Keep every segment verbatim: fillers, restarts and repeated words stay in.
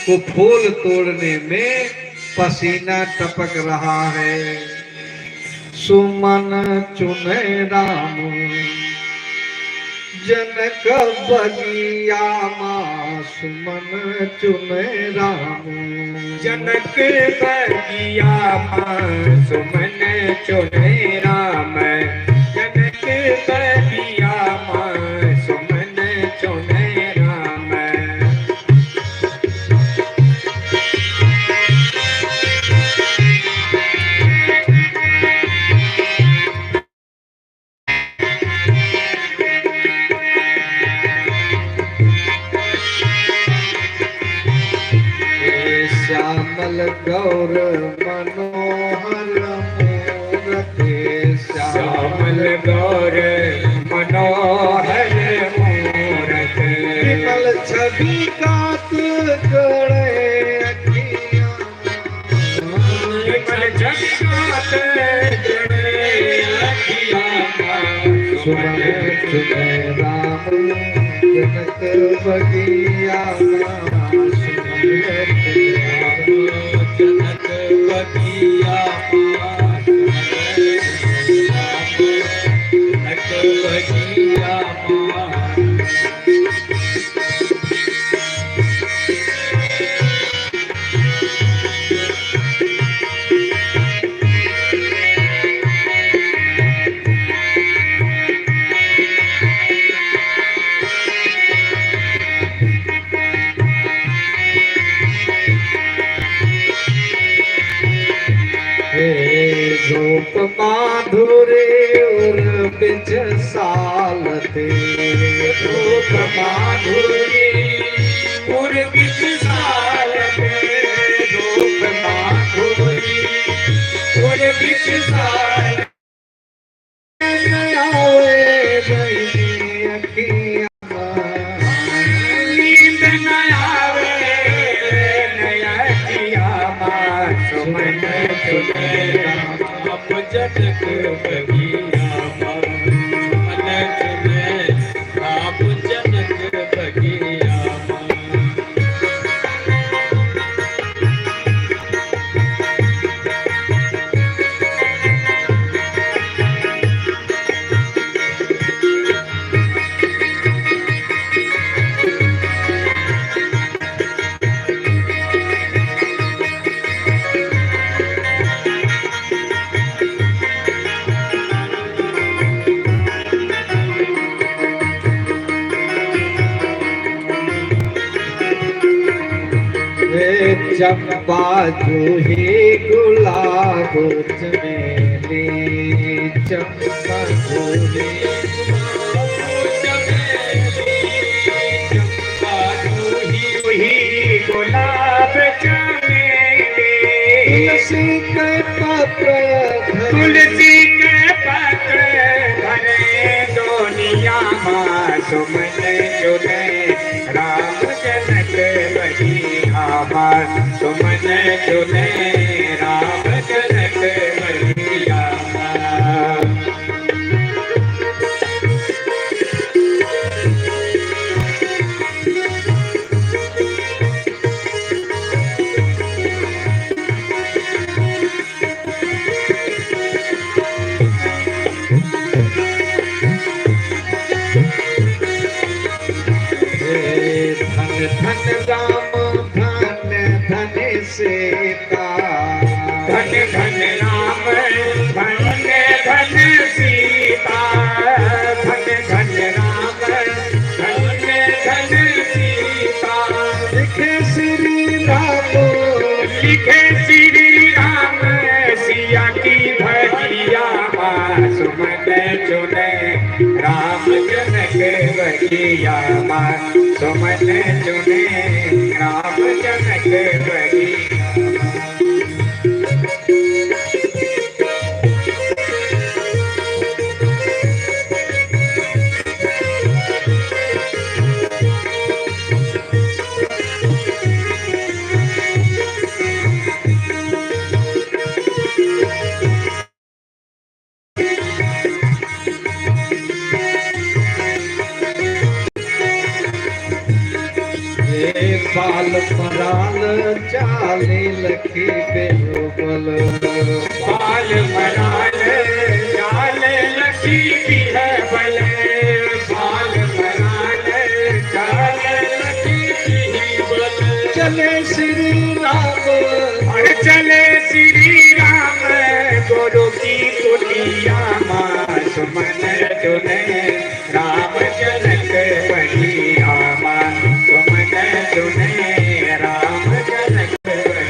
को फूल तोड़ने में पसीना टपक रहा है। सुमन चुने राम जनक बगिया मा, सुमन चुने राम। जनक बगिया मा सुमन चुने राम, जनक बगिया मा सुमन चुने राम। हे श्यामल गौर मनोहर मूरत, श्यामल गौर मनोहर मूरत। विमल छवि कांत गढ़े अखियाँ। सुमन चुने राम जनक बगिया मा, सुमन चुने राम जनक बगिया मा, सुमन चुने राम जनक बगिया मा। हे रूप माधुरी उर बिच सालते, रूप माधुरी उर बिच सालते, रूप माधुरी उर बिच सालते। आवे बहिनी अखिया मा। नींद न आवे रे अखिया मा। सुमन चुने राम जनक बगिया मा। सुमन चुने राम जनक बगिया मा। हे चंपा जूही गुलाब चमेली, चंपा जूही गुलाब चमेली, चंपा जूही गुलाब चमेली। तुलसी के पत्र धरे, तुलसी के पत्र धरे डोलिया मा। सुमन चुने राम जनक बगिया मा। सुमन चुने राम जनक बगिया मा। हे धन धन राम, धन धन सीता। धन धन राम, धन धन सीता। धन धन राम, धन धन सीता। लिखे श्री राम, लिखे श्री राम सिया की भगिया मा। सुमन चुने राम जनक बगिया मा। सुमन चुने राम जनक बगिया मा। हे बाल पराल चाले लखी बेहोबल। बाल मराल चाले लखी बिहबल। बाल मराल चाले लखी बिहबल। चले श्री राम। अरे चले श्री राम गुरु की कुटिया मा। सुमन सुने राम जनक बलिया मा। सुमन सुने राम जनक बलिया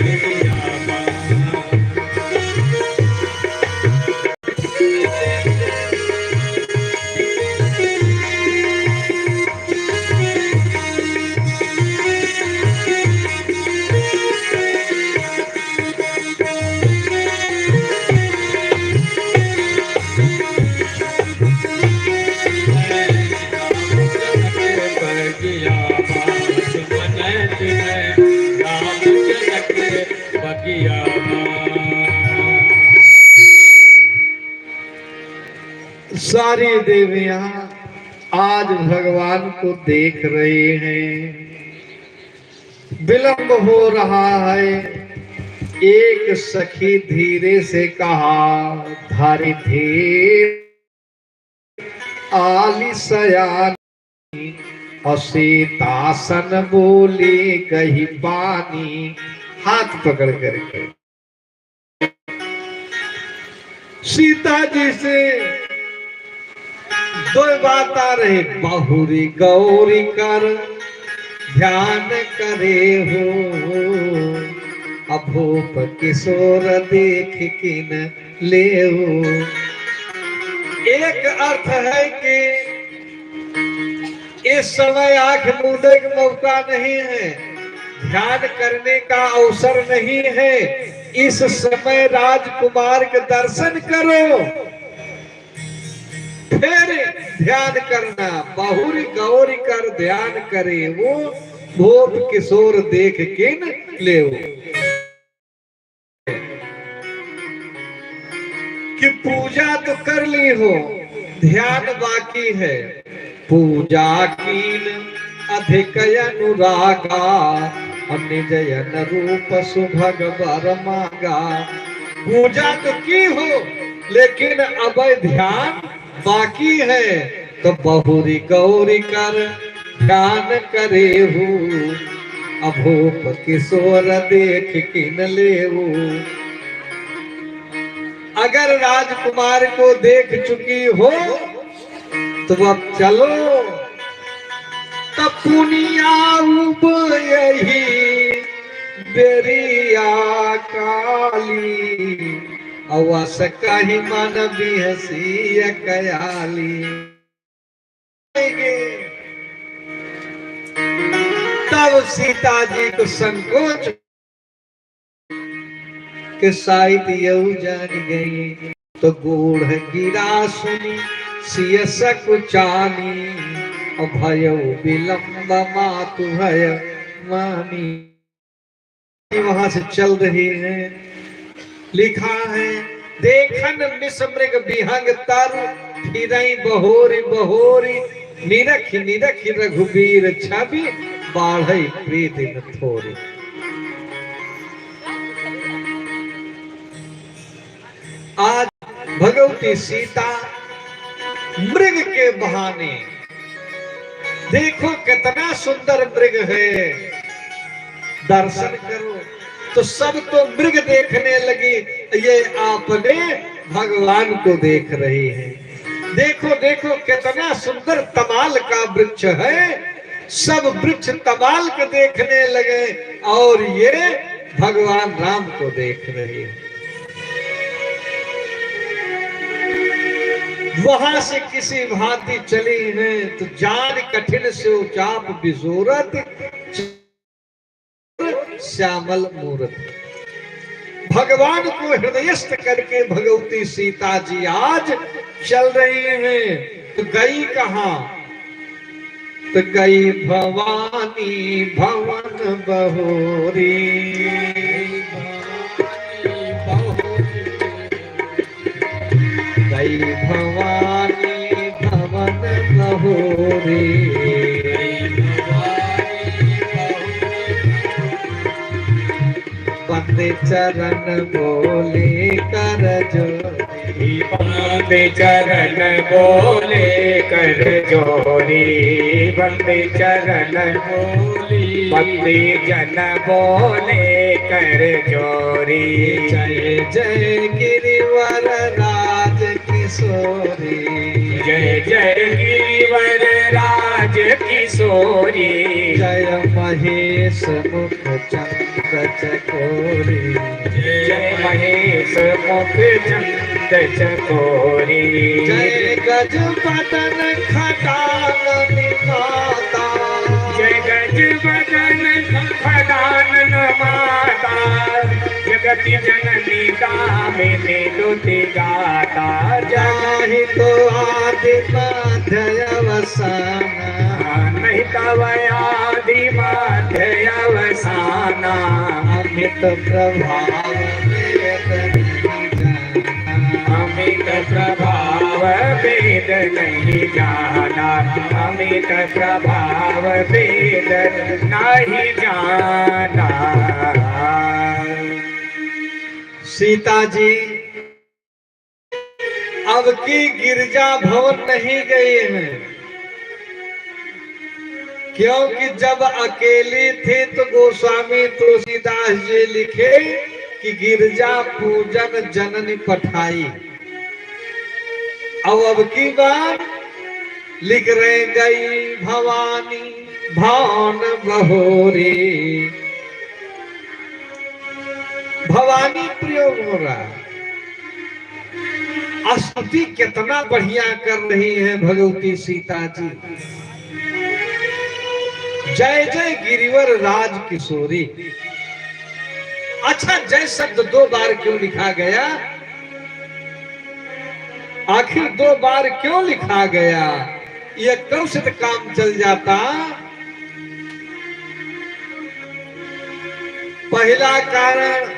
मा। सारी देवियां आज भगवान को देख रही हैं। विलंब हो रहा है। एक सखी धीरे से कहा, धरि धीर आली सयानी, असीतासन बोली गही पानी। हाथ पकड़ करके सीता जी से दो बात आ रही, बहुरी गौरी कर ध्यान करे हो, अभूप किशोर देख किन ले हो। एक अर्थ है कि इस समय आंख मूंदे का मौका नहीं है, ध्यान करने का अवसर नहीं है। इस समय राजकुमार के दर्शन करो, फिर ध्यान करना। बहुरी गौरी कर ध्यान करे वो, भूप किशोर देख किन लेऊ। कि पूजा तो कर ली हो, ध्यान बाकी है। पूजा कीन अधिक अनुरागा, निज अन रूप सुभग बर मागा। पूजा तो की हो, लेकिन अब ध्यान बाकी है। तो बहुरी गौरी कर ध्यान करे हो, अभूप किशोर देख किन लेऊ। अगर राजकुमार को देख चुकी हो तो अब चलो, तब पुनिया उब यही बेरिया काली, अवस कही मन बिहसी कयाली। तब सीता जी को संकोच के साइत यऊ जान गई, तो गोड़ गिरा सुनी सिय सकुचानी, और भयउ विलंब मातु हय मानी। वहां से चल रहे हैं। लिखा है, "देखन मिस मृग बिहंग तरु, फिरई बहोरी बहोरी, निरखि निरखि रघुबीर छवि, बाढ़ई प्रीति न थोरी।" आज भगवती सीता मृग के बहाने, देखो कितना सुंदर मृग है, दर्शन करो। तो सब तो मृग देखने लगी, ये आपने भगवान को देख रही है। देखो, देखो, कितना सुंदर तमाल का वृक्ष है। सब वृक्ष तमाल के देखने लगे और ये भगवान राम को देख रहे हैं। वहां से किसी भांति चली हैं तो जान कठिन सेउ चाप बिजोरत श्यामल मूरत। भगवान को हृदयस्थ करके भगवती सीता जी आज चल रही हैं। तो गई कहाँ? तो गई भवानी भवन बहोरी। गई भवानी भवन बहोरी। चरण बोले कर जोरी, बंद चरण बोले कर जोरी, बंद चरण बोली, बंद जन बोले कर जोरी। जय जय गिरिवर राज किशोरी, जय जय गिरिवर राज किशोरी। जय महेश मुख चंद चकोरी, जय महेश मुख चंद चकोरी। जय गज बदन खटानन माता, जय गज बदन खटानन माता। जगत जननी दामिनी दुति दाता, जग नहीं तो आदि मध्य अवसाना, नहीं तव आदि मध्य अवसाना। अमित प्रभाव वेद नहीं जाना, अमित प्रभाव वेद नहीं जाना, अमित प्रभाव वेद नहीं जाना। सीता जी अब की गिरजा भवन नहीं गई हैं, क्योंकि जब अकेली थी तो गोस्वामी तुलसीदास जी लिखे कि गिरजा पूजन जननी पठाई। अब, अब की बार लिख रहे, गई भवानी भवन बहोरी। भवानी प्रयोग हो रहा है। स्तुति कितना बढ़िया कर रही है भगवती सीता जी। जय जय गिरिवर राज किशोरी। अच्छा, जय शब्द दो बार क्यों लिखा गया? आखिर दो बार क्यों लिखा गया? ये कब से तो काम चल जाता। पहला कारण,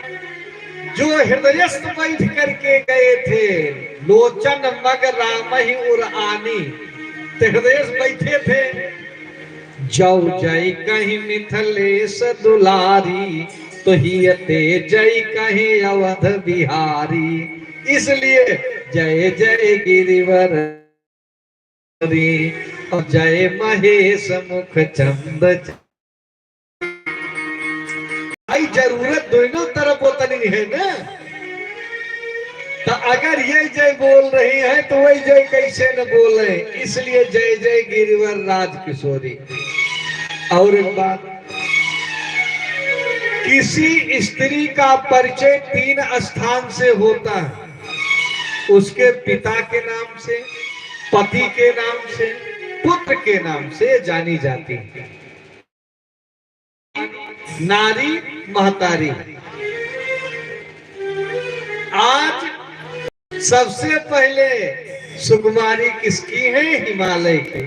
जो हृदयस्थ बैठ करके गए थे, लोचन मग रामहि उर आनी, तो हृदयस्थ बैठे थे। जौ जय कहि मिथिलेश दुलारी, तो हियते जय कहि अवध बिहारी। इसलिए जय जय गिरिवर री, और जय महेश मुख चंद। भाई, जरूरत दोनों तरफ उतनी है ना। तो अगर ये जय बोल रही है तो वही जय कैसे न बोले? इसलिए जय जय गिरिवर राज किशोरी। और एक बात, किसी स्त्री का परिचय तीन स्थान से होता है, उसके पिता के नाम से, पति के नाम से, पुत्र के नाम से जानी जाती है। नारी महतारी। आज सबसे पहले सुकुमारी किसकी है? हिमालय की।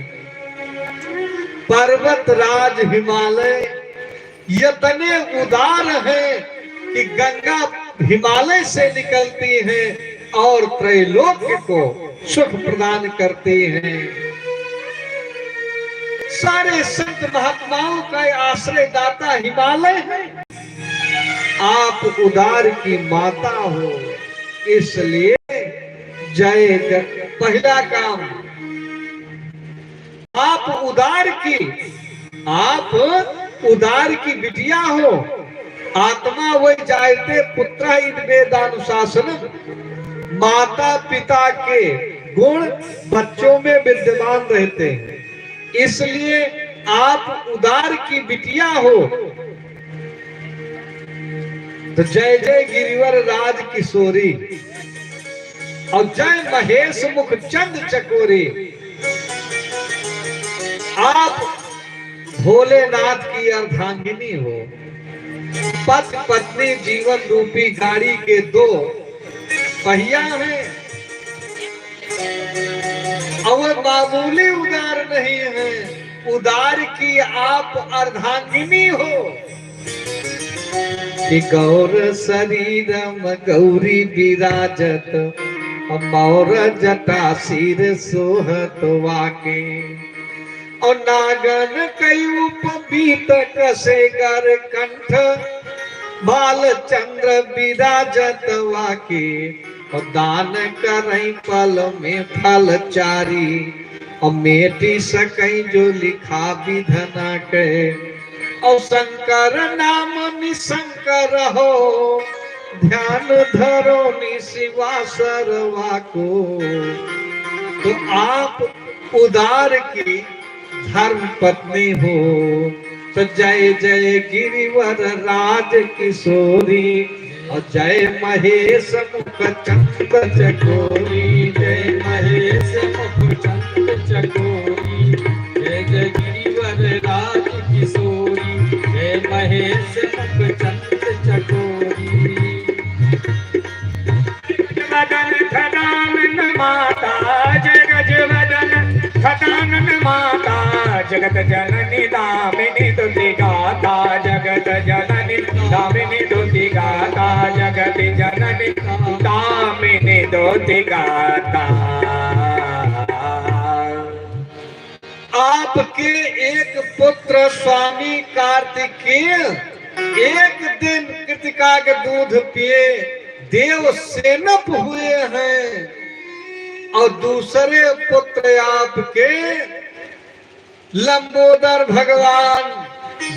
पर्वत राज हिमालय इतने उदार हैं कि गंगा हिमालय से निकलती है और त्रैलोक्य को सुख प्रदान करती हैं। सारे संत महात्माओं का आश्रयदाता हिमालय है। आप उदार की माता हो, इसलिए जय जय। पहला काम, आप उदार की, आप उदार की बिटिया हो। आत्मा वै जायते पुत्रः इति वेदानुशासनम्, माता पिता के गुण बच्चों में विद्यमान रहते हैं, इसलिए आप उदार की बिटिया हो। तो जय जय गिरिवर राज किशोरी और जय महेश मुख चंद चकोरी। आप भोलेनाथ की अर्धांगिनी हो। पति पत्नी जीवन रूपी गाड़ी के दो पहिया हैं। और मामूली उदार नहीं है, उदार की आप अर्धांगिनी हो। कि गौर शरीरम गौरी विराजत, मौर जटा सिर सोहत वाके। और नागन कयूप बीत कसे गर कंठ, बालचंद्र विराजत वाके, और दान करई पल में फल चारी, और मेटी सकई जो लिखा विधना के। और शंकर नाम निशंकर हो, ध्यान धरो निशिवा सरवा को। तो आप उदार की धर्म पत्नी हो। तो जय जय गिरिवर राज किशोरी, और जय महेश मुख चंद चकोरी, जय महेश मुख चंद चकोरी, जय जय गिरिवर राज किशोरी, जय महेश मुख चंद चकोरी। वदन सदानंद माता, जय गज वदन सदानंद माता, जगत जननी दामिनी तुति गाता, जगत जननी दामिनी तुति गाता, जगत जननी दामिनी तुति गाता। आपके एक पुत्र स्वामी कार्तिकेय एक दिन कृतिका के दूध पिए देव सेनप हुए हैं, और दूसरे पुत्र आपके लंबोदर भगवान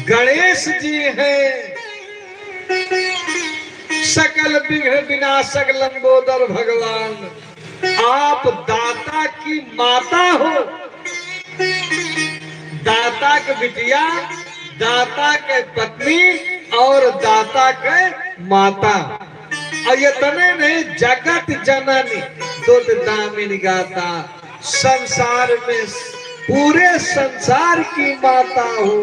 गणेश जी हैं। सकल विघ्न विनाशक लंबोदर भगवान, आप दाता की माता हो, दाता के बिटिया, दाता के पत्नी और दाता के माता। और इतने नहीं, जगत जननी दुत दामिनी गाता, संसार में पूरे संसार की माता हो।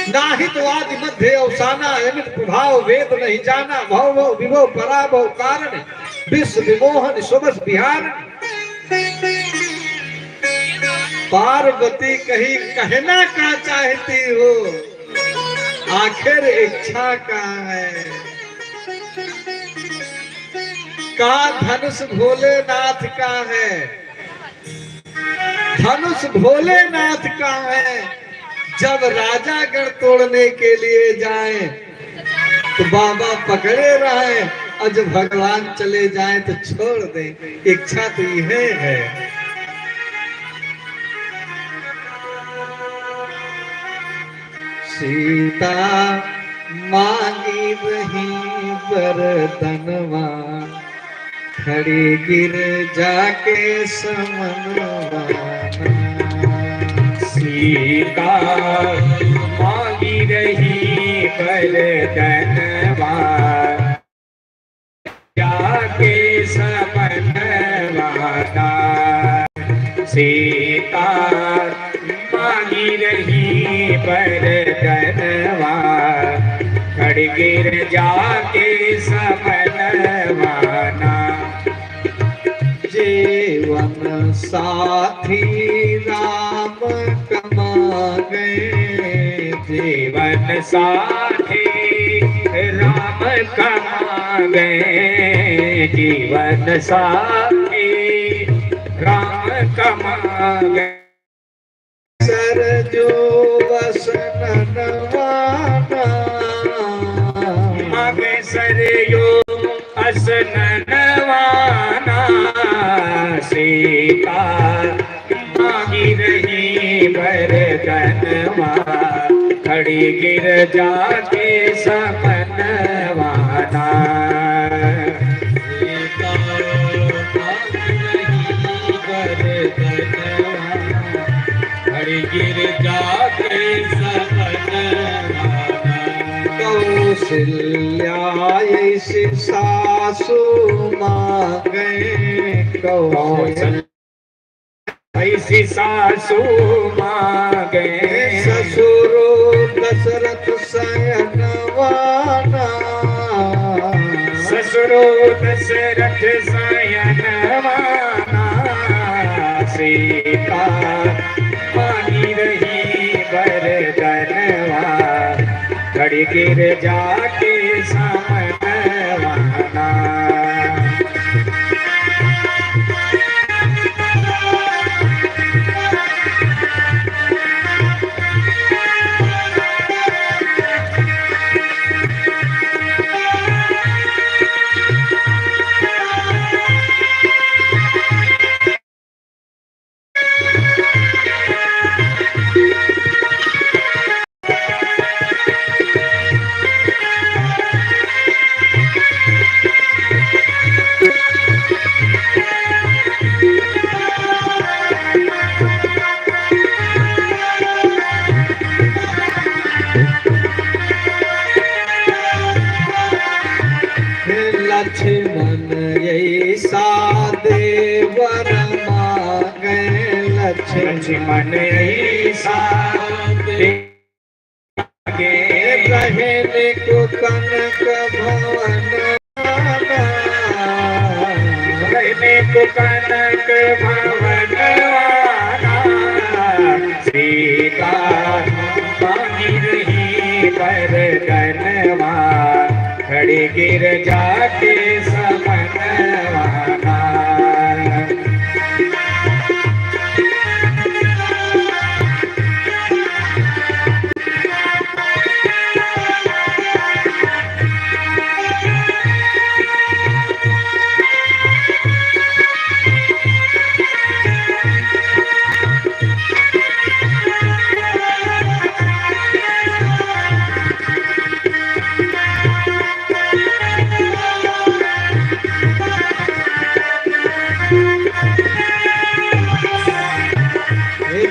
नाहित आदि मध्य अवसाना, अमित प्रभाव वेद नहीं जाना, भव भव विभव पराभव कारण, विश्व विमोहन सुबस विहार। पार्वती कही, कहना का चाहती हो, आखिर इच्छा का है? का धनुष भोलेनाथ का है? धनुष भोलेनाथ का है। जब राजागण तोड़ने के लिए जाए तो बाबा पकड़े रहे, और जब भगवान चले जाए तो छोड़ दे। इच्छा तो यह है। सीता मांगी रही वरदनवा, खड़ी गिरजा के समनवा ना। सीता मांगी रही वरदनवा, जाके समनवा ना। सीता मांगी रही वरदनवा, खड़ी गिरजा के समनवा ना। जीवन साथी राम कमा गए, जीवन साथी राम कमा गए, जीवन साथी राम कमा गए। सरजो वसननवाना। मग सरजो वसननवाना। सीता मांगी रही वरदनवा, खड़ी गिरजा के समनवा ना। सीता मांगी रही वरदनवा, खड़ी गिरजा के समनवा ना। कौशल्या ऐसी सासू मांगे, कौशल्या ऐसी सासू मांगे। ससुरो दशरथ सयनवाना। ससुरो दशरथ सयनवाना। सीता मांगी रही वरदनवा, खड़ी गिरजा के समनवा ना। लक्ष्मण ऐसा देवर मांगे, लक्ष्मण लक्ष्मण ऐसा ऐसा देवर मांगे। रहने को कनक भवन, रहने को कनक भवन वाला, सीता मांगी रही वरदनवा, खड़ी गिरजा के समनवा ना।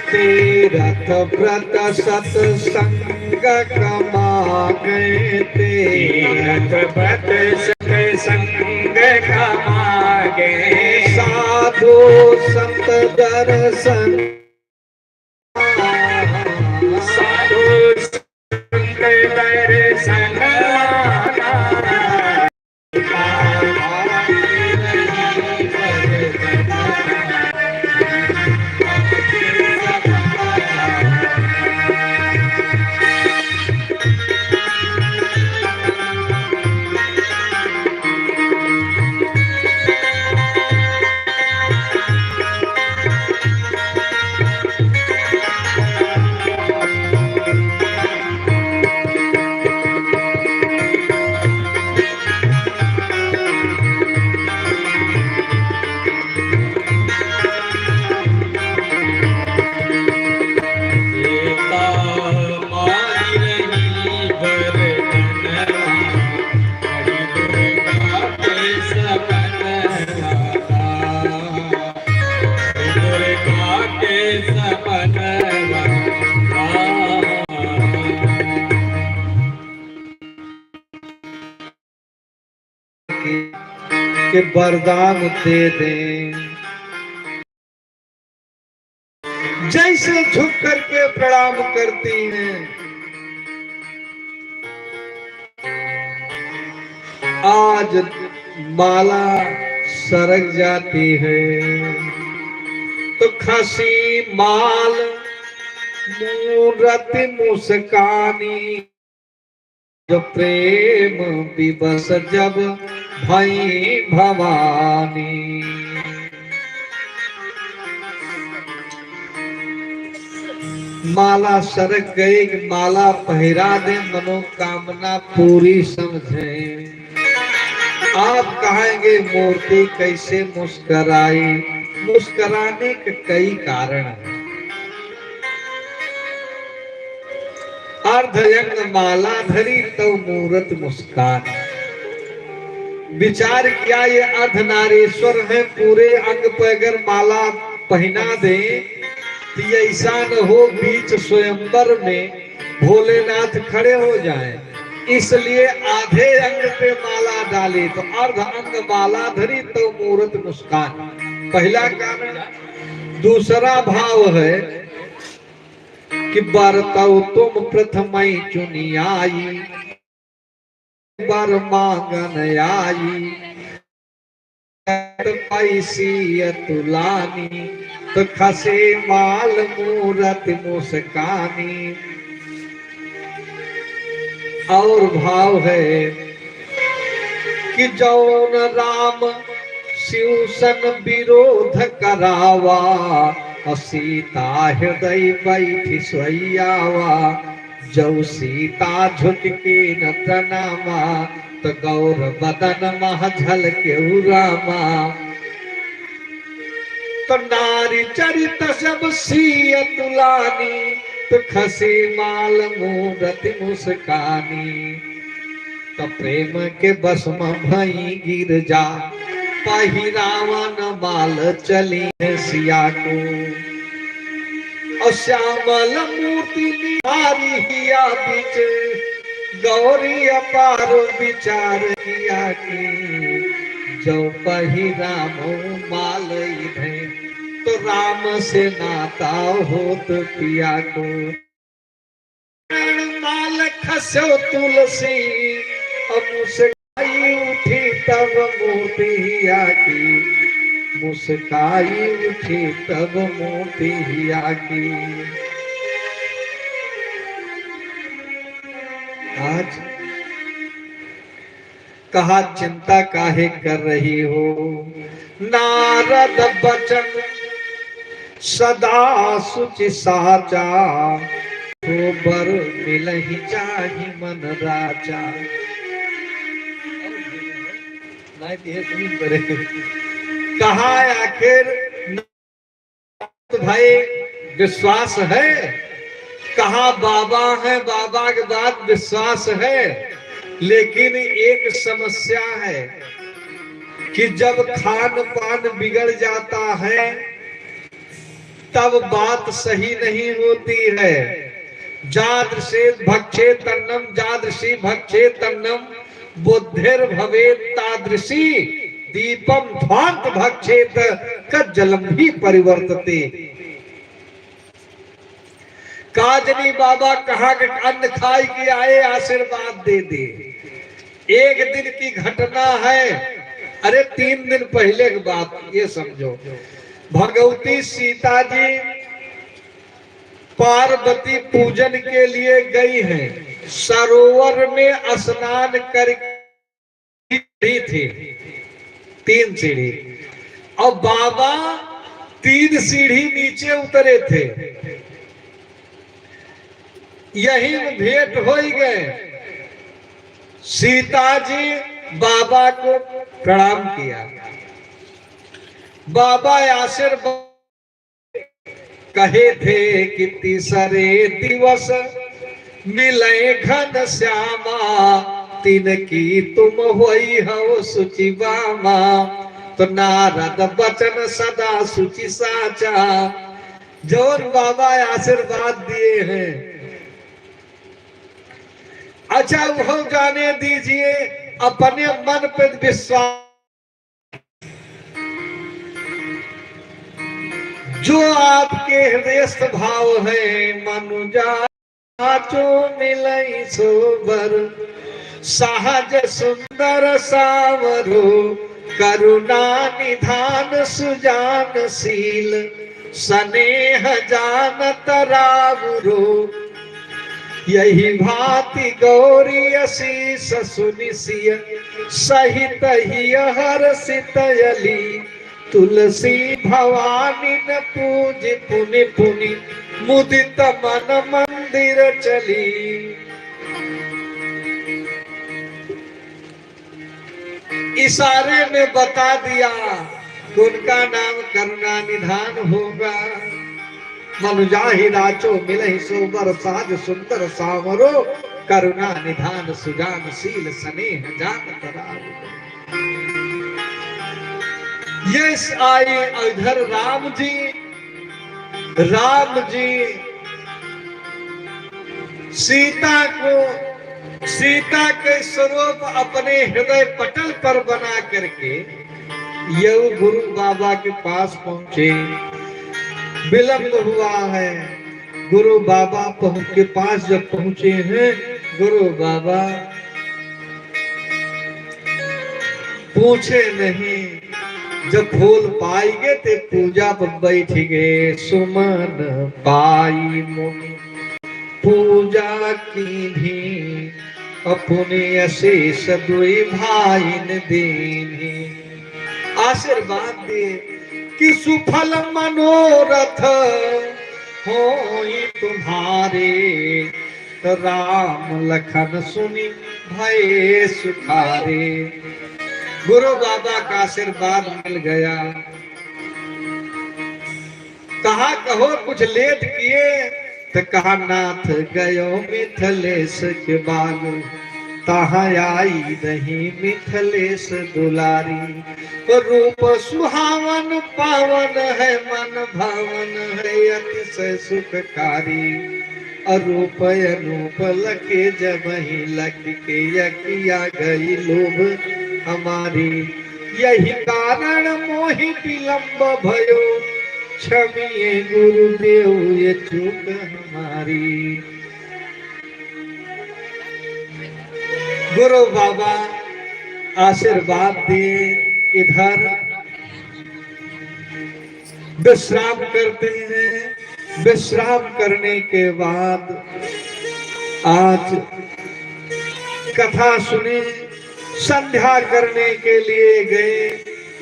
तीरथ व्रत सत्संग कमागे, तीरथ व्रत सत्संग कमागे। साधु संत दर्शन, साधु संत दर्शन। के वरदान दे दें। जैसे झुक करके प्रणाम करती हैं, आज माला सरक जाती है तो खसी माल मूरत मुस्कानी। जो प्रेम विवश जब भई भवानी। माला सरक गई, माला पहिरा दे, मनोकामना पूरी समझे। आप कहेंगे, मूर्ति कैसे मुस्कराई? मुस्कराने के कई कारण हैं। अर्ध अंग माला धरी तव मूरत मुस्कान। विचार किया, ये अर्धनारीश्वर हैं, पूरे अंग पे अगर माला पहना दें तो ये ऐसा न हो बीच स्वयंवर में भोलेनाथ खड़े हो जाएं, इसलिए आधे अंग पे माला डाली। तो अर्ध अंग माला धरी तव मूरत मुस्कान, पहला कारण। दूसरा भाव है कि बरतौ तुम प्रथमइ चुनि आई, बर मांगन आई, पइसी अतुलानी, तो खसे माल मूरत मुस्कानी। और भाव है कि जौन राम शिव सन विरोध करावा, अ सीता हृदय बैठी सोइयावा। जौ सीता झुकि कीन्ह प्रणामा, त गौर बदन मह झलकेउ रामा। त नारी चरित जब सीय तुलानी, त खसी माल मूरति मुस्कानी। त प्रेम के बस म भई गिरजा, पहिरावन माल चली है सिया को। और श्यामल मूर्ति निहारी हिया बीच, गौरी अपार विचार किया कि जो पही राम माल इधे, तो राम से नाता होत पिया को। माल खस्यो तुलसी, अब मुस्काई उठी तब मोतिया की, मुस्काई उठी तब मोतिया की। आज कहा चिंता काहे कर रही हो? नारद बचन सदा सुचि साचा, तो बर मिलहि चाहि मन राचा। नहीं तो ये सुनी पड़े। कहा आखिर तो भाई विश्वास है, कहा बाबा है, बाबा के बाद विश्वास है, लेकिन एक समस्या है कि जब खान पान बिगड़ जाता है तब बात सही नहीं होती है। जादृशे भक्षेत अन्नम, जादृशी भक्षेत अन्नम, बुद्धिर्भवेत तादृशी, दीपम ध्वांत भक्षेत कज्जलम भी परिवर्तते। काजनी बाबा कहाँ के अन्न खाई के आए, आशीर्वाद दे दे। एक दिन की घटना है, अरे तीन दिन पहले की बात, ये समझो, भगवती सीता जी पार्वती पूजन के लिए गई हैं, सरोवर में स्नान करके सीढ़ी थी, तीन सीढ़ी, और बाबा तीन सीढ़ी नीचे उतरे थे। यही में भेंट हो ही गए। सीता जी बाबा को प्रणाम किया। बाबा आशीर्वाद कहे थे कि तीसरे दिवस मिले घनश्यामा, तिनकी तुम होई हौ सुचि बामा। तो नारद बचन सदा सुचि साचा, जौन बाबा आशीर्वाद दिए हैं। अच्छा, वह जाने दीजिए, अपने मन पे विश्वास जो आपके हृदयस्थ भाव है, मनुजा जो मिलई सोबर, सहज सुंदर सावरो, करुणा निधान सुजान शील, स्नेह जानत रावरो। यही भांति गौरी असीस सुनि सिय, सहित हिय हरषित यली। तुलसी भवानी न पूजि पुनि पुनि, मुदित मन मंदिर चली। इशारे में बता दिया कि उनका नाम करुणा निधान होगा। मनुजाहि राचो मिलहि सोबर, सहज सुंदर सावरो, करुणा निधान सुजान शील, स्नेह जानत रावरो। ये आए इधर राम जी, राम जी सीता को, सीता के स्वरूप अपने हृदय पटल पर बना करके यऊ गुरु बाबा के पास पहुंचे। विलंब हुआ है। गुरु बाबा पहुं-, के पास जब पहुंचे हैं, गुरु बाबा पूछे नहीं, जब फूल पाइगे ते पूजा पर बैठ गए। सुमन पाई मुनि पूजा कीन्ही, अपने अशेष दुई भाइन दीन्ही। आशीर्वाद दे कि सुफल मनोरथ होई तुम्हारे, राम लखन सुनि भए सुखारे। गुरु बाबा का आशीर्वाद मिल गया। कहा, कहो कुछ लेट किए, तो कहा, नाथ गयो मिथिलेश के बाग, तहाँ आई नहीं मिथिलेश दुलारी। रूप सुहावन पावन है, मन भावन है अतिशय सुखकारी। अरूप अनूप लखे जबहि लखि के अकिया गई लोभ हमारी। यही कारण मोहि विलंब भयो, क्षमिए गुरुदेव ये चूक हमारी। गुरु बाबा आशीर्वाद दिए। इधर विश्राम करते हैं। विश्राम करने के बाद आज कथा सुने, संध्या करने के लिए गए।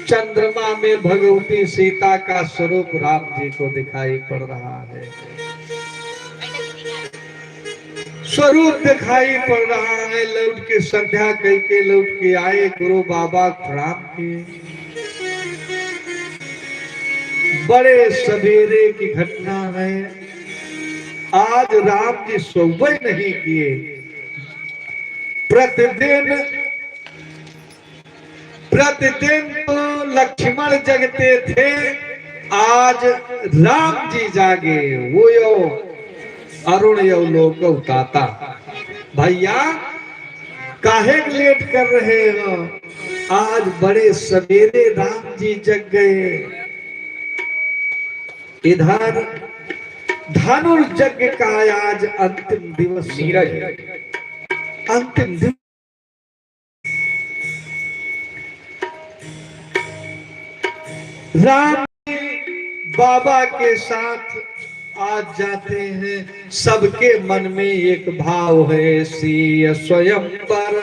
चंद्रमा में भगवती सीता का स्वरूप राम जी को दिखाई पड़ रहा है, स्वरूप दिखाई पड़ रहा है। लौट के संध्या कह के लौट के आए, गुरु बाबा प्रणाम किए। बड़े सवेरे की घटना है। आज राम जी सोवे नहीं किए। प्रतिदिन, प्रतिदिन तो लक्ष्मण जगते थे, आज राम जी जागे। वो यो अरुण यो लोक उताता। भैया, काहे लेट कर रहे हो? आज बड़े सवेरे राम जी जग गए। इधर धनुर्यज्ञ का आज अंतिम दिवस है। नीरज। अंतिम दिवस। राम बाबा के साथ आज जाते हैं, सबके मन में एक भाव है, सीय स्वयं पर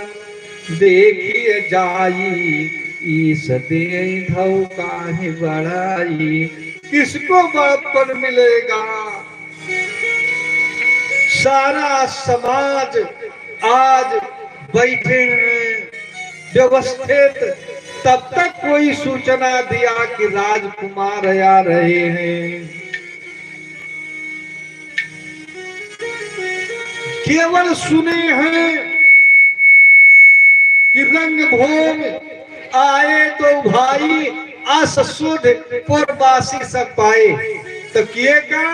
देखिए जाई, ईश देई धौ काहे बड़ाई। किसको बड़प्पन मिलेगा? सारा समाज आज बैठे हैं व्यवस्थित, तब तक कोई सूचना दिया कि राजकुमार आ रहे हैं। केवल सुने हैं कि रंगभूमि आए तो भाई अस सुध पुरवासी सब पाए। तो किए का?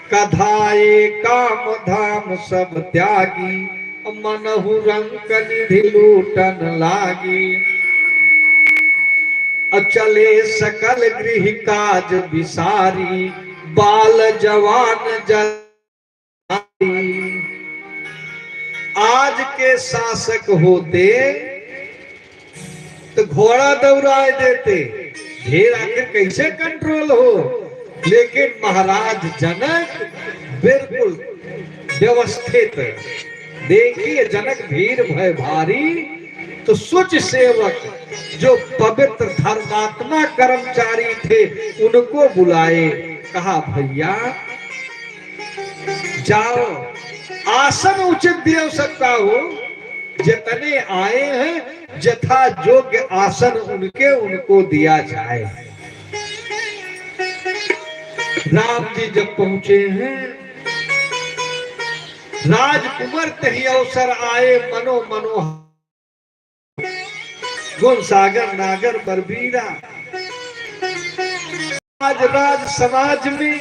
कधाए काम धाम सब त्यागी, मनहु रंक निधि लूटन लागी। अचले सकल गृह काज बिसारी, बाल जवान जन आज के शासक होते तो घोड़ा दौड़ाए देते, भीड़ आखिर कैसे कंट्रोल हो? लेकिन महाराज जनक बिल्कुल व्यवस्थित। देखिए, जनक भीड़ भय भारी, तो सुच सेवक जो पवित्र धर्मात्मा कर्मचारी थे, उनको बुलाए, कहा, भैया, जाओ, आसन उचित दे सकता हो, जितने आए हैं, यथा योग्य आसन उनके, उनको दिया जाए। राम जी जब पहुंचे हैं, राजकुमार तही अवसर आए, मनो मनोहर गुण सागर नागर बरबीरा। आज राज समाज में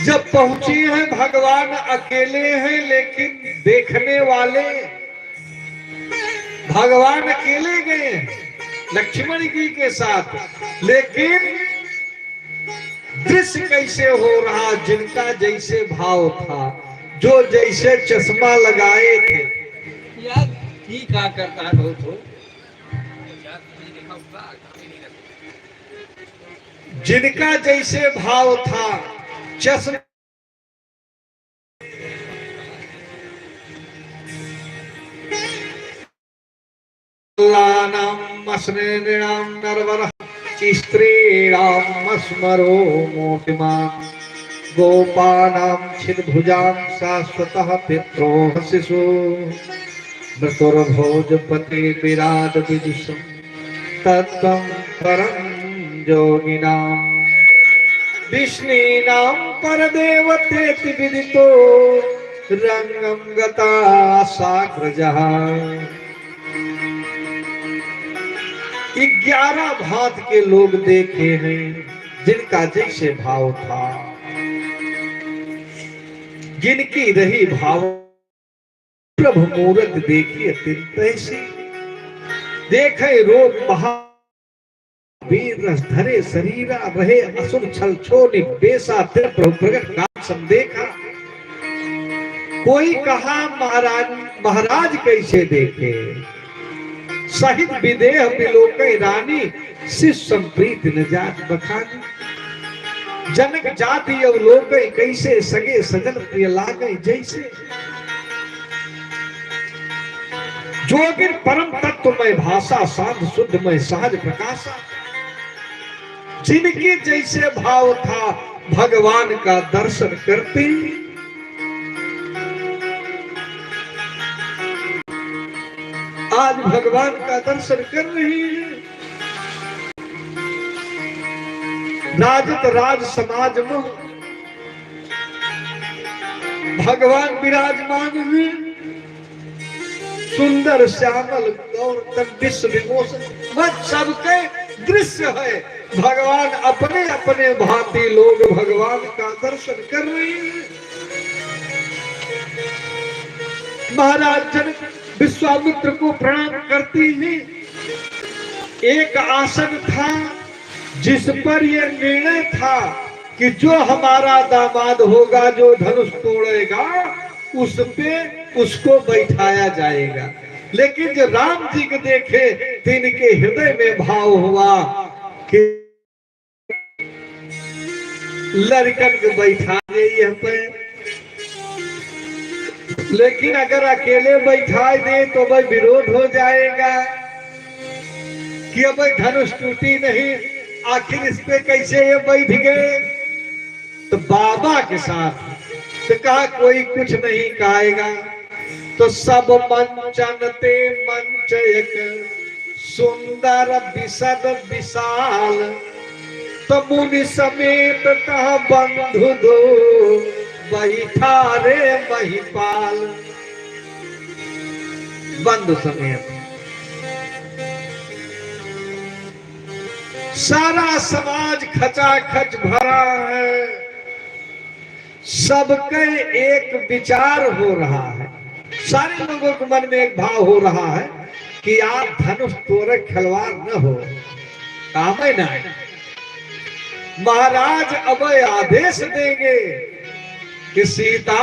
जब पहुंचे हैं, भगवान अकेले हैं, लेकिन देखने वाले भगवान अकेले गए हैं लक्ष्मण जी के साथ, लेकिन दृश्य कैसे हो रहा, जिनका जैसे भाव था, जो जैसे चश्मा लगाए थे। यार, ठीक आ करता है बहुत हो। जिनका जैसे भाव था, चश्मा बालानामस्मे नृणां नरवरः, स्त्रीणामस्मरो मूर्तिमान्, गोपानां चतुर्भुजां शाश्वतः पित्रोः शिशुः। मृतुर्भोजपति विराट विदुषं तत्त्वं परं योगिनाम्। विष्णीनां परदेवतेति विदितो रंगं गतासाग्रजः। ग्यारह भांत के लोग देखे हैं, जिनका जैसे भाव था। जिनकी रही भाव प्रभु मूरत देखी अत्यंत ऐसी। देखे रोग महावीर रस धरे शरीरा, रहे असुर छल छो निबेसा, तें प्रभु प्रगट काल सम देखा। कोई कहा महाराज, महाराज कैसे देखे, सहित विदेह बिलोकै रानी, शिव संप्रीति न जात बखानी। जनक जाति अवलोकै कैसे, सगे सजन प्रिय लागै जैसे। जोगिन परम तत्वमय भाषा, शांत शुद्धमय सहज प्रकाशा। जिनके जैसे भाव था, भगवान का दर्शन करते ही। आज भगवान का दर्शन कर रहे हैं। राजत राज समाज में भगवान विराजमान हुए। सुंदर श्यामल गौर तन विश्व विमोचन, मत सबके दृश्य है। भगवान अपने अपने भांति लोग भगवान का दर्शन कर रहे हैं। महाराज जनक विश्वामित्र को प्रणाम करते ही एक आसन था जिस पर यह निर्णय था कि जो हमारा दामाद होगा, जो धनुष तोड़ेगा, उस पे उसको बैठाया जाएगा। लेकिन जो राम जी को देखे तो इनके हृदय में भाव हुआ कि लड़कन को बैठा दे यहाँ पे, लेकिन अगर अकेले बैठा दे तो भाई विरोध हो जाएगा कि अब भाई धनुष टूटी नहीं, आखिर इस पे कैसे ये बैठ गए। तो बाबा के साथ तो कहा कोई कुछ नहीं कहाएगा। तो सब मंचन ते मंच एक सुंदर विशद विशाल, तो मुनि समेत तह बंधु दो बैठा रे महिपाल। बंधु समेत सारा समाज खचाखच भरा है। सबके एक विचार हो रहा है, सारे लोगों के मन में एक भाव हो रहा है कि आप धनुष तोड़े खिलवाड़ न हो, काम ही ना आए। महाराज अब आदेश देंगे कि सीता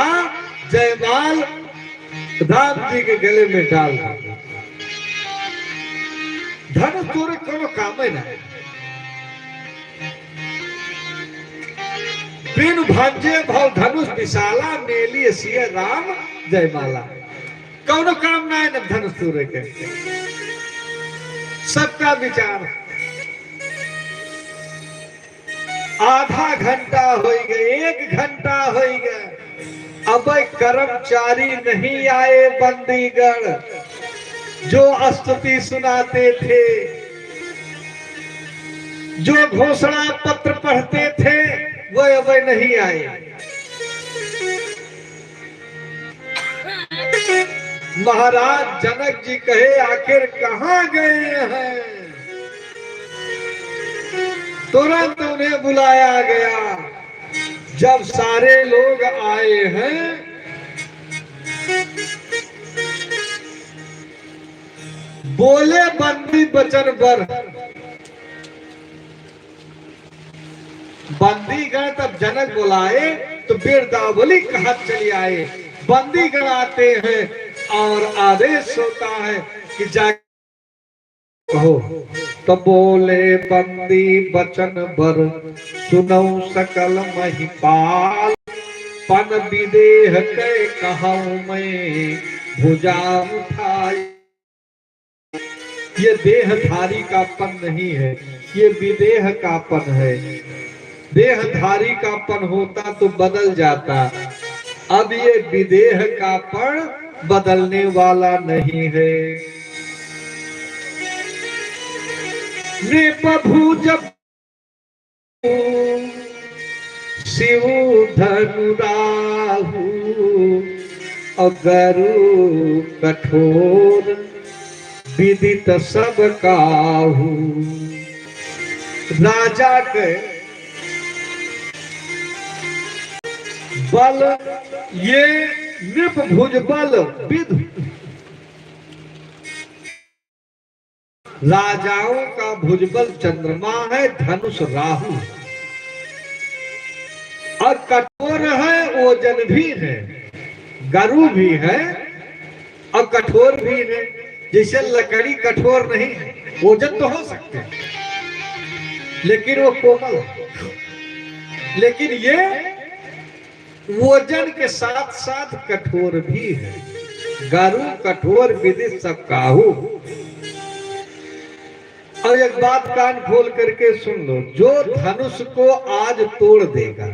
जयमाल राम जी के गले में डाल दो। धनुष तोड़े कोनो काम ही ना आए। बिनु भंजे भव धनुष विशाला, मेलिय सिय राम जयमाला। कौनो काम ना है न धनुष तोड़े के। सबका विचार। आधा घंटा होई गए, एक घंटा होई गए, अब कर्मचारी नहीं आए बंदीगण, जो स्तुति सुनाते थे, जो घोषणा पत्र पढ़ते थे, वो अब नहीं आए। महाराज जनक जी कहे, आखिर कहाँ गए हैं? तुरंत उन्हें बुलाया गया। जब सारे लोग आए हैं, बोले बंदी बचन बर। बंदीगण तब जनक बुलाए तो बिरदावली कहत चले आए। बंदीगण आते हैं और आदेश होता है कि जा कहो। तो बोले बंदी बचन बर सुनौ सकल महिपाल, पन विदेह कै कहौं मैं भुजा उठाई। ये देहधारी का पन नहीं है, ये विदेह का पन है। देहधारी का पन होता तो बदल जाता, अब ये विदेह का पन बदलने वाला नहीं है। नृप भुज शिव धनु राहु अगरु कठोर, विदित सब काहू। राजा के बल ये नृप भुजबल विधु। राजाओं का भुजबल चंद्रमा है, धनुष राहु है। और कठोर है, ओजन भी है, गरु भी है और कठोर भी है। जैसे लकड़ी कठोर नहीं है, ओजन तो हो सकते हैं, लेकिन वो कोमल है। लेकिन ये वजन के साथ साथ कठोर भी है। गरु कठोर विधि सब काहू। और एक बात कान खोल करके सुन लो, जो धनुष को आज तोड़ देगा,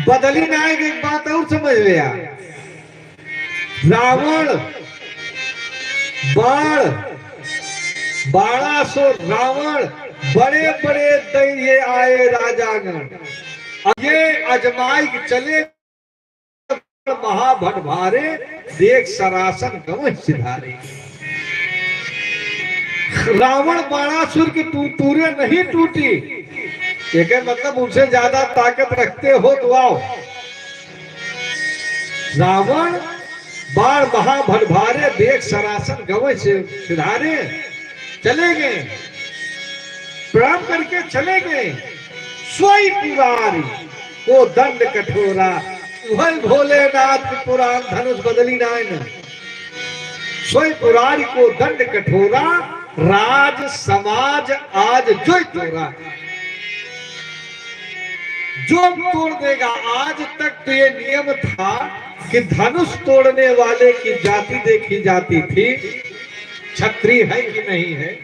बदली नायक एक बात और समझ ले आप, रावण, बाण, बाणासुर, रावण, बड़े बड़े दैन्य आए राजागण। अब ये अजमाई के चले महाभट भारे, देख सरासन गवहि सिधारे। रावण बाणासुर की तू-, तूरे नहीं टूटी, एकर मतलब उनसे ज्यादा ताकत रखते हो तो आओ। रावण बाण महाभट भारे, देख सरासन गवहि से सिधारे। चले गए, प्रणाम करके चले गए। सोई पुरारी को दंड कठोरा, वही भोलेनाथ के पुराण धनुष बदली नाय न। सोई पुरारी को दंड कठोरा, राज समाज आज जोई तोरा। जो तोड़ देगा, आज तक तो ये नियम था कि धनुष तोड़ने वाले की जाति देखी जाती थी, क्षत्रिय है कि नहीं है,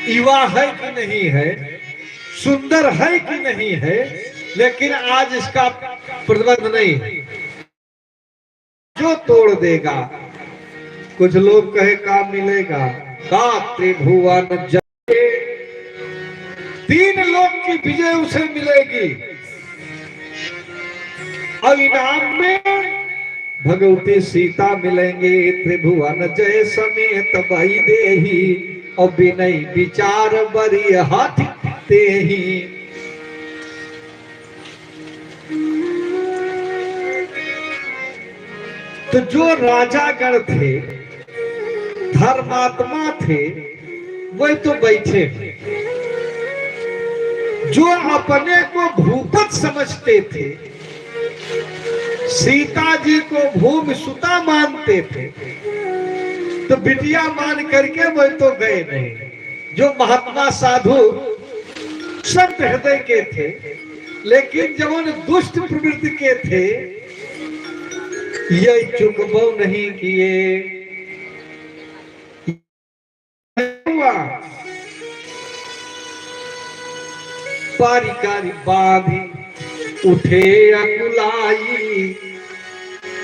युवा है कि नहीं है, सुंदर है कि नहीं है, लेकिन आज इसका प्रतिबंध नहीं है। जो तोड़ देगा, कुछ लोग कहे, "का मिलेगा?" का त्रिभुवन जय, तीन लोक की विजय उसे मिलेगी। और इनाम में भगवती सीता मिलेंगी, त्रिभुवन जय समेत वैदेही, और विनय विचार बरी हठ तेही। तो जो राजागण थे, धर्मात्मा थे, वही तो बैठे हैं। जो अपने को भूपत समझते थे, सीता जी को भूमि सुता मानते थे, तो बिटिया मान करके वही तो गए नहीं। जो महात्मा साधु संत हृदय के थे, लेकिन जवन दुष्ट प्रवृत्ति के थे, ये चुकबो नहीं किए। पारी कारी बांधी उठे अकुलाई,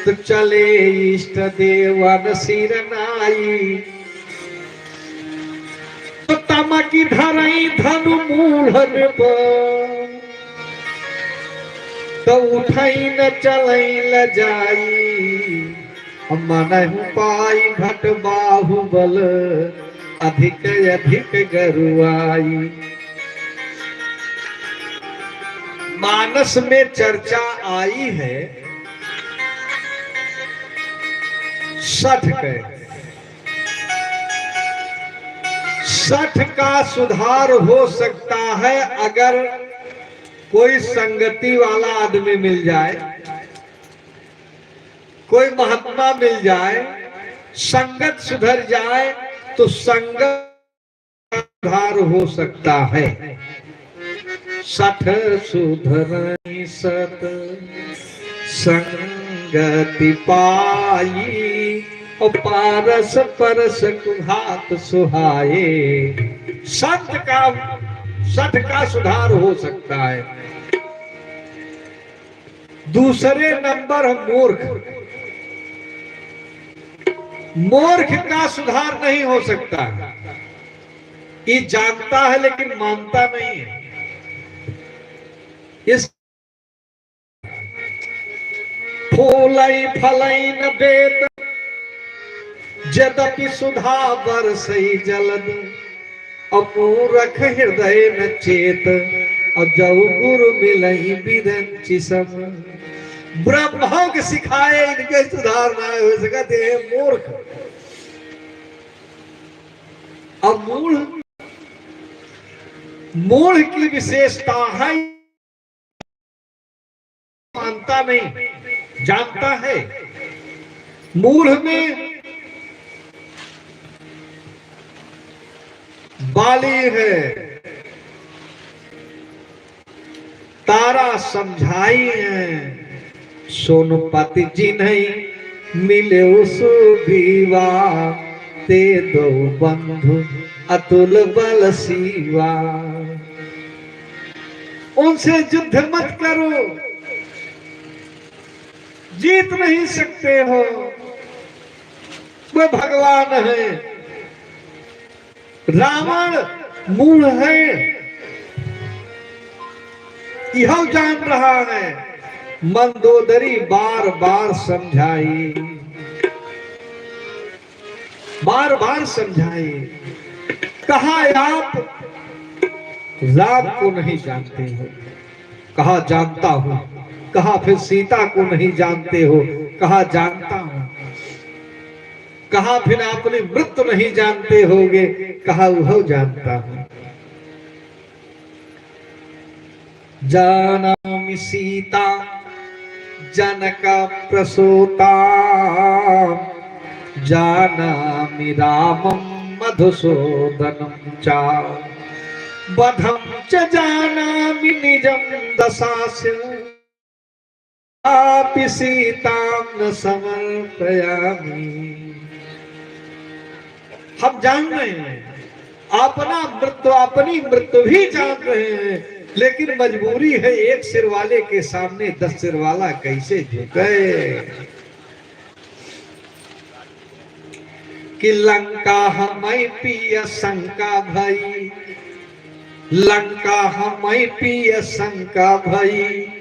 तो चले इष्ट देवन सिर नाई। तो तमकी धरई धनु मूढ़न पर, तो उठई न चलई लजाई। मनहु पाई भट बाहुबल अधिक अधिक गरुआई। मानस में चर्चा आई है सठ के। सठ का सुधार हो सकता है अगर कोई संगति वाला आदमी मिल जाए, कोई महात्मा मिल जाए, संगत सुधर जाए, तो संगत सुधार हो सकता है। सठ सुधरई सत संगति पाई, और पारस परस कुहात सुहाए। संत का, सठ का सुधार हो सकता है। दूसरे नंबर हम मूर्ख। मूर्ख का सुधार नहीं हो सकता। ये जानता है लेकिन मानता नहीं है। इस फूलई फलई न बेत, यद्यपि सुधा बरसई जलद, अमूरख हृदय न चेत, और जब गुरु मिलई बिरंची सम, ब्रह्मा के सिखाए इनके सुधार ना हो सकत, ये मूर्ख। अब मूढ़, मूढ़ की विशेषता है, मानता नहीं, जानता है। मूढ़ में बाली है, तारा समझाई है, सोनपति जिन्हैं मिले सुग्रीवा, ते दो बंधु अतुल बल सीवा। उनसे युद्ध मत करो, जीत नहीं सकते हो, वो भगवान है। रावण मूढ़ है, यह जान रहा है। मंदोदरी बार बार समझाई, बार बार समझाई, कहा आप राम को नहीं जानते हो? कहा जानता हूं। कहा फिर सीता को नहीं जानते हो? कहा जानता हूं। कहा फिर आपने मृत्यु नहीं जानते होगे? कहा वह जानता हूं। जानामि सीता जनक प्रसूता, जानामि रामं मधुसूदनं च, वधं च जानामि निजं दशास्यं, अथापि सीतां न समर्पयामि। हम जान रहे हैं, अपना मृत्यु, अपनी मृत्यु भी जान रहे हैं, लेकिन मजबूरी है, एक सिर वाले के सामने दस सिर वाला कैसे झुके। कि लंका हमैं पिय शंका भई, लंका हमैं पिय शंका भई।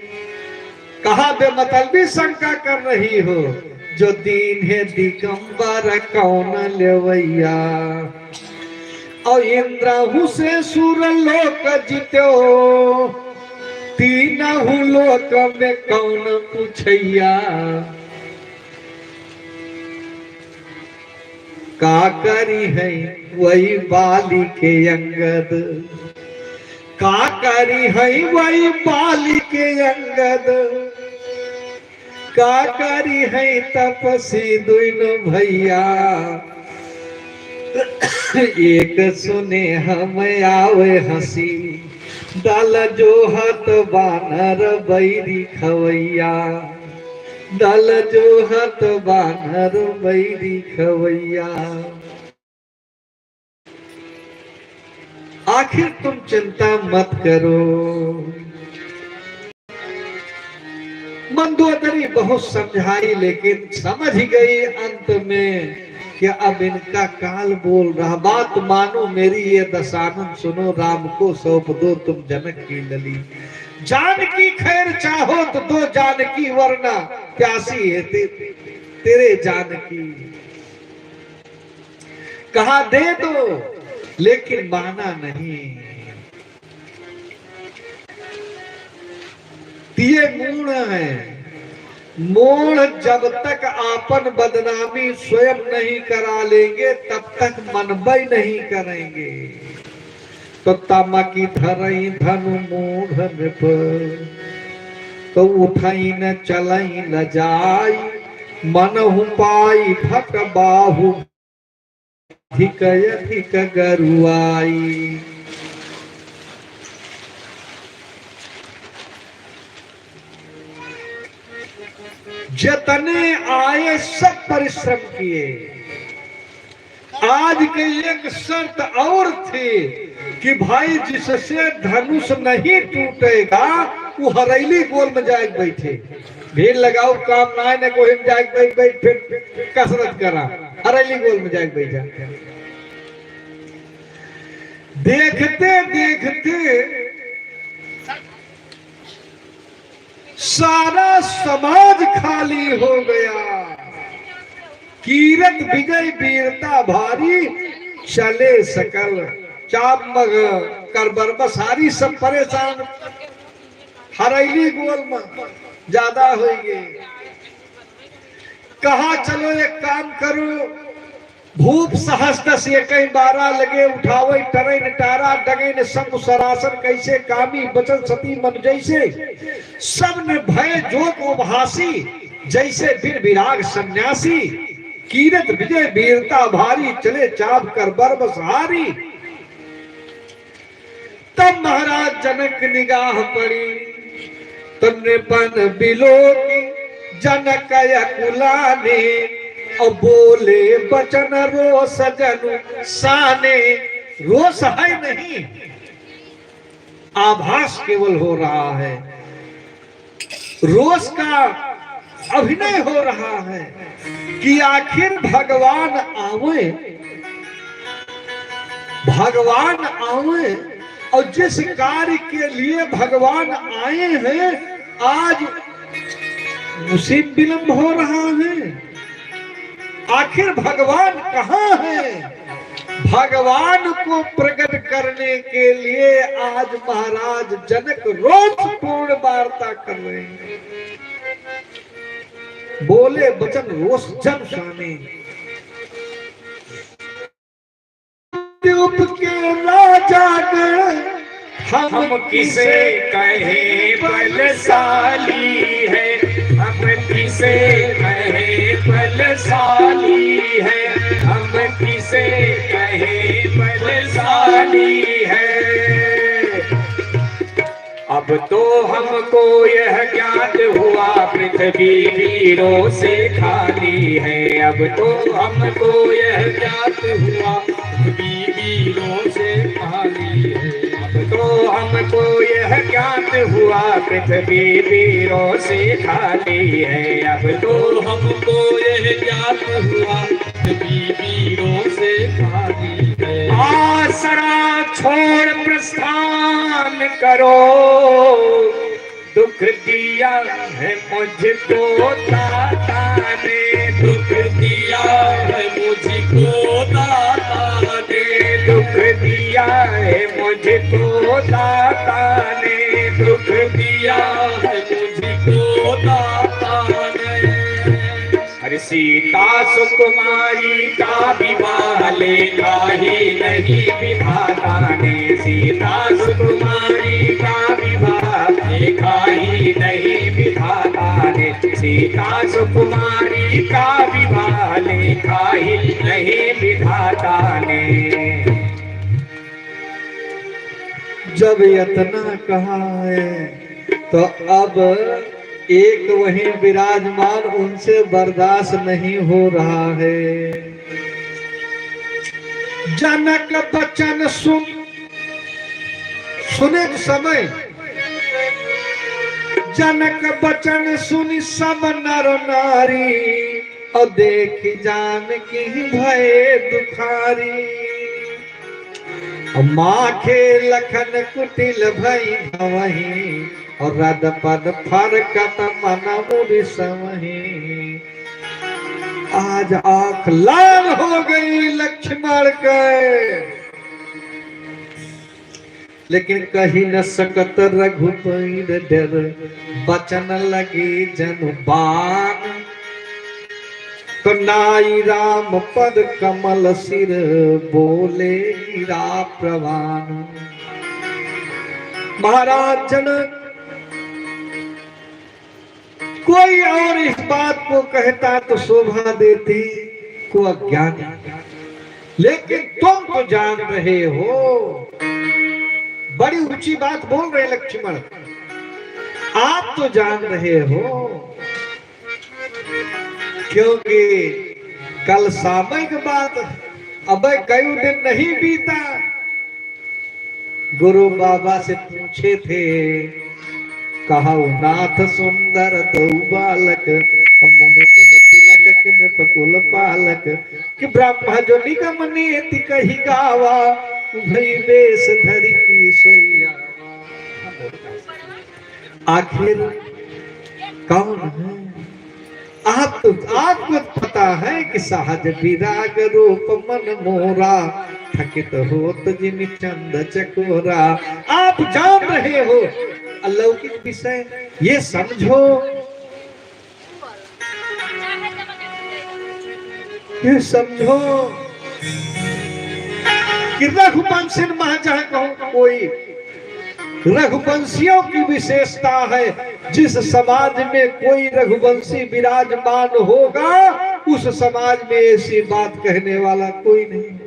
कहा बेमतलबी शंका कर रही हो, जो दीन्हे दिगंबर कौन लेवैया। और इंद्रहु से सुर लोक जित्यो, तीनहु लोक में कौन पूछैया। का करिहैं वही बालि के अंगद, का करिहैं वही बालि के अंगद, का करिहैं तपसी दुइनो भैया। एक सुने हम आवे हँसी, दल जोहत बानर बैरी खवैया, दल जोहत बानर बैरी खवैया। आखिर तुम चिंता मत करो। मंदोदरी बहुत समझाई, लेकिन समझ गई अंत में कि अब इनका काल बोल रहा। बात मानो मेरी ये दशानन, सुनो राम को सौंप दो तुम जनक की लली। जानकी खैर चाहो तो दो जानकी, वरना प्यासी है ते-, तेरे जानकी। कहा दे दो, लेकिन माना नहीं। त ये मूढ़ हैं। मूढ़ जब तक आपन बदनामी स्वयं नहीं करा लेंगे, तब तक मनबई नहीं करेंगे। तो तमकी धरई धनु मूढ़ नृप, तो उठई न चलई लजाई, मनहु पाई भट बाहु अधिक अधिक गरुआई। जितने आए सब परिश्रम किए। आज के एक शर्त और थी कि भाई जिससे धनुष नहीं टूटेगा वो हरेली गोल में जाके बैठे। भीड़ लगाओ काम ना है, ना कोई में जाके बैठ, बैठ फिर कसरत करा, हरेली गोल में जाके बैठा। देखते देखते सारा समाज खाली हो गया। कीरत बिगई बीरता भारी, चले सकल चाप मग कर बरबसहारी सब परेशान, हरैली गोल में ज्यादा होइगे। कहा चलो एक काम करो, भूप सहस दस एकइ बारह लगे उठावइ टरइन टारा डगइन शंभु सरासन कैसे कामी बचन सती मन जैसे। सब ने भय जोग उपहासी जैसे बिन विराग सन्यासी। कीरत विजय वीरता भारी चले चाप कर बरबसहारी। तब महाराज जनक निगाह पड़ी, तब नृपन बिलोकी जनक अकुलाने, और बोले बचन रोष जनु साने। रोष है नहीं, आभास केवल हो रहा है। रोष का अभिनय हो रहा है कि आखिर भगवान आवे, भगवान आवे और जिस कार्य के लिए भगवान आए हैं, आज उसी विलंब हो रहा है। आखिर भगवान कहाँ हैं? भगवान को प्रकट करने के लिए आज महाराज जनक रोषपूर्ण वार्ता कर रहे हैं। बोले बचन रोष जनु साने। द्वीप के राजागण हम किसे कहे बलशाली है, हम किसे कहे बलशाली है, हम किसे कहे बलशाली है। अब तो हमको यह ज्ञात हुआ पृथ्वी वीरों से खाली है। अब तो हमको यह ज्ञात हुआ पृथ्वी वीरों से खाली है। अब तो हमको यह ज्ञात हुआ पृथ्वी वीरों से खाली है। अब तो हमको यह ज्ञात हुआ पृथ्वी वीरों से खाली है। आसरा छोड़ प्रस्थान करो, दुख दिया है मुझको दाता ने, दुख दिया है मुझको दाता ने, दुख दिया है मुझको दाता ने, दुख दिया है मुझको दाता ने। अरे सीता सुकुमारी का विवाह लेखा ही नहीं विधाता ने, सीता सुकुमारी का विवाह लेखा ही नहीं विधाता ने, सीता सुकुमारी का विवाह लेखा ही नहीं विधाता ने। जब इतना कहा है तो अब एक वहीं विराजमान, उनसे बर्दाश्त नहीं हो रहा है। जनक बचन सुन, सुने समय जनक बचन सुनि सब नर नारी, और देखि जानकी भए दुखारी। और माखे लखन कुटिल भई भवहीं, और रद पद फरकत मन मुरि समहीं। आज आँख लाल हो गई लक्ष्मण के। लेकिन कहि न सकत रघुबीर डर, बचन लगे जनु बान। तो नाई राम पद कमल सिर, बोले गिरा प्रवान। महाराज जनक, कोई और इस बात को कहता तो शोभा देती, को अज्ञान। लेकिन तुम तो जान रहे हो, बड़ी ऊंची बात बोल रहे लक्ष्मण, आप तो जान रहे हो, क्योंकि कल सामयिक बात, अबे कई दिन नहीं बीता, गुरु बाबा से पूछे थे, कहउ नाथ सुंदर दउ बालक, मुनि कुल तिलक नृप कुल पालक, कि ब्रह्म जो निगम नेति कहि गावा, उभय वेश धरि की सोई आवा। आखिर कौन है? आप तो, आपको पता है कि सहज विराग रूप मन मोरा, थकित होत जिमि चंद चकोरा। आप जान रहे हो अलौकिक विषय, ये समझो, ये समझो कि रघुवंशिन महा जहाँ कहूँ कोई, रघुवंशियों की विशेषता है। जिस समाज में कोई रघुवंशी विराजमान होगा, उस समाज में ऐसी बात कहने वाला कोई नहीं।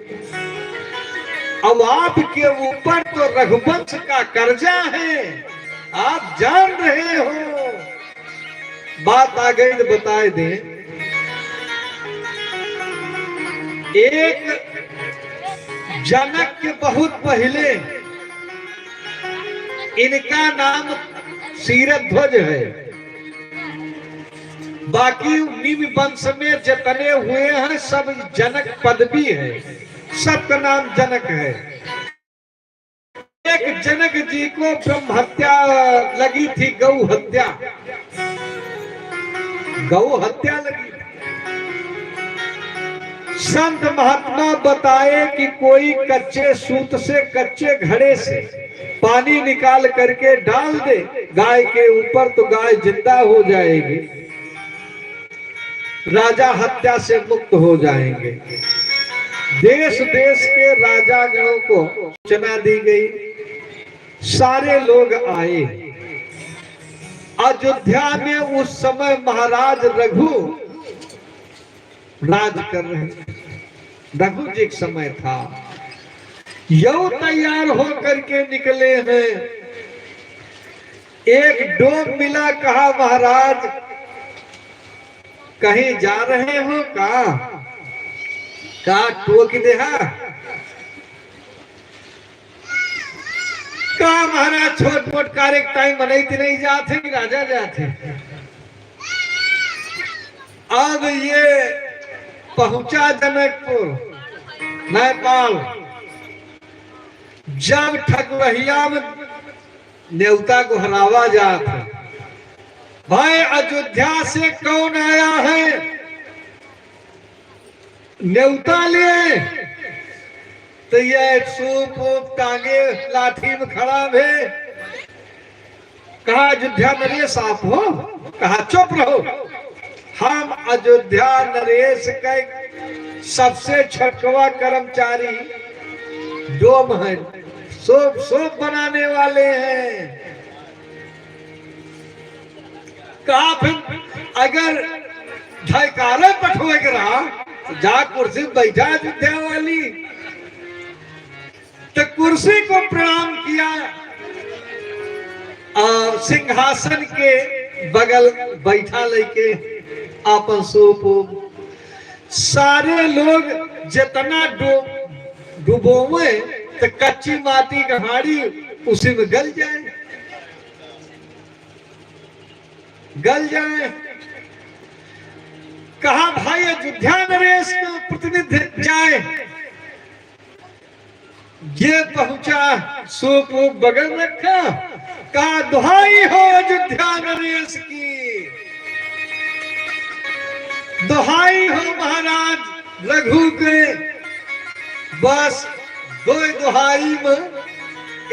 अब आपके ऊपर तो रघुवंश का कर्जा है, आप जान रहे हो। बात आ गई तो बताए दें। एक जनक के बहुत पहिले इनका नाम क्षीरध्वज है, बाकी निम्न वंश में जितने हुए हैं सब जनक पदवी है, सबका नाम जनक है। एक जनक जी को ब्रह्म हत्या लगी थी, गौ हत्या, गौ हत्या लगी। संत महात्मा बताए कि कोई कच्चे सूत से, कच्चे घड़े से पानी निकाल करके डाल दे गाय के ऊपर, तो गाय जिंदा हो जाएगी, राजा हत्या से मुक्त हो जाएंगे। देश देश के राजागणों को सूचना दी गई, सारे लोग आए। अयोध्या में उस समय महाराज रघु राज कर रहे, रघु जी का समय था। यो तैयार होकर के निकले हैं। एक डोम मिला, कहा, महाराज, कहीं जा रहे हो का? का टोक देहा? का महाराज, छोट मोट कार्य के टाइम मनई त नहीं जात है कि राजा जात है? अब ये पहुंचा जनकपुर, नेपाल, जब ठकुरहिया में नेवता गोहरावा जात है, भाई, अयोध्या से कौन आया है, नेवता लिए, तो ये सूप वूप टांगे लाठी में खड़ा भे। कहा, "अयोध्या नरेश आप हो?" कहा, "चुप रहो, हम अयोध्या नरेश के सबसे छोटकवा कर्मचारी डोम हैं, सूप, सूप बनाने वाले हैं।" कहा, "फिर अगर जयकारे पठवे के रहा, तो जा कुर्सी पे बैठा अयोध्या वाली।" तो कुर्सी को प्रणाम किया और सिंहासन के बगल बैठा लेके आपन सूप, सारे लोग जितना डो-, डुबोवे तो कच्ची माटी का हाड़ी उसी में गल जाए, गल जाए। कहा, "भाई, अयोध्या नरेश को प्रतिनिधि जाए।" ये पहुंचा, सूप वूप बगल रखा, कहा, "दुहाई हो अयोध्या नरेश की, दुहाई हो महाराज रघु के।" बस दो दुहाई में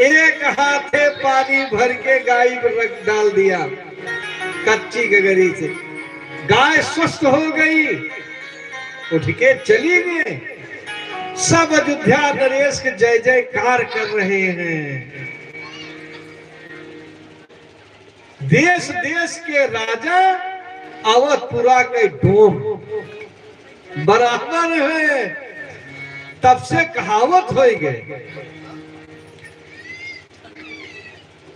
एक हाथे पानी भर के गाय पर रख डाल दिया, कच्ची गगरी से। गाय स्वस्थ हो गई, उठ के चली गई। सब अयोध्या नरेश के जय जयकार कर रहे हैं। देश देश के राजा अवधपुरा के डोम बराबर है, तब से कहावत हो गए।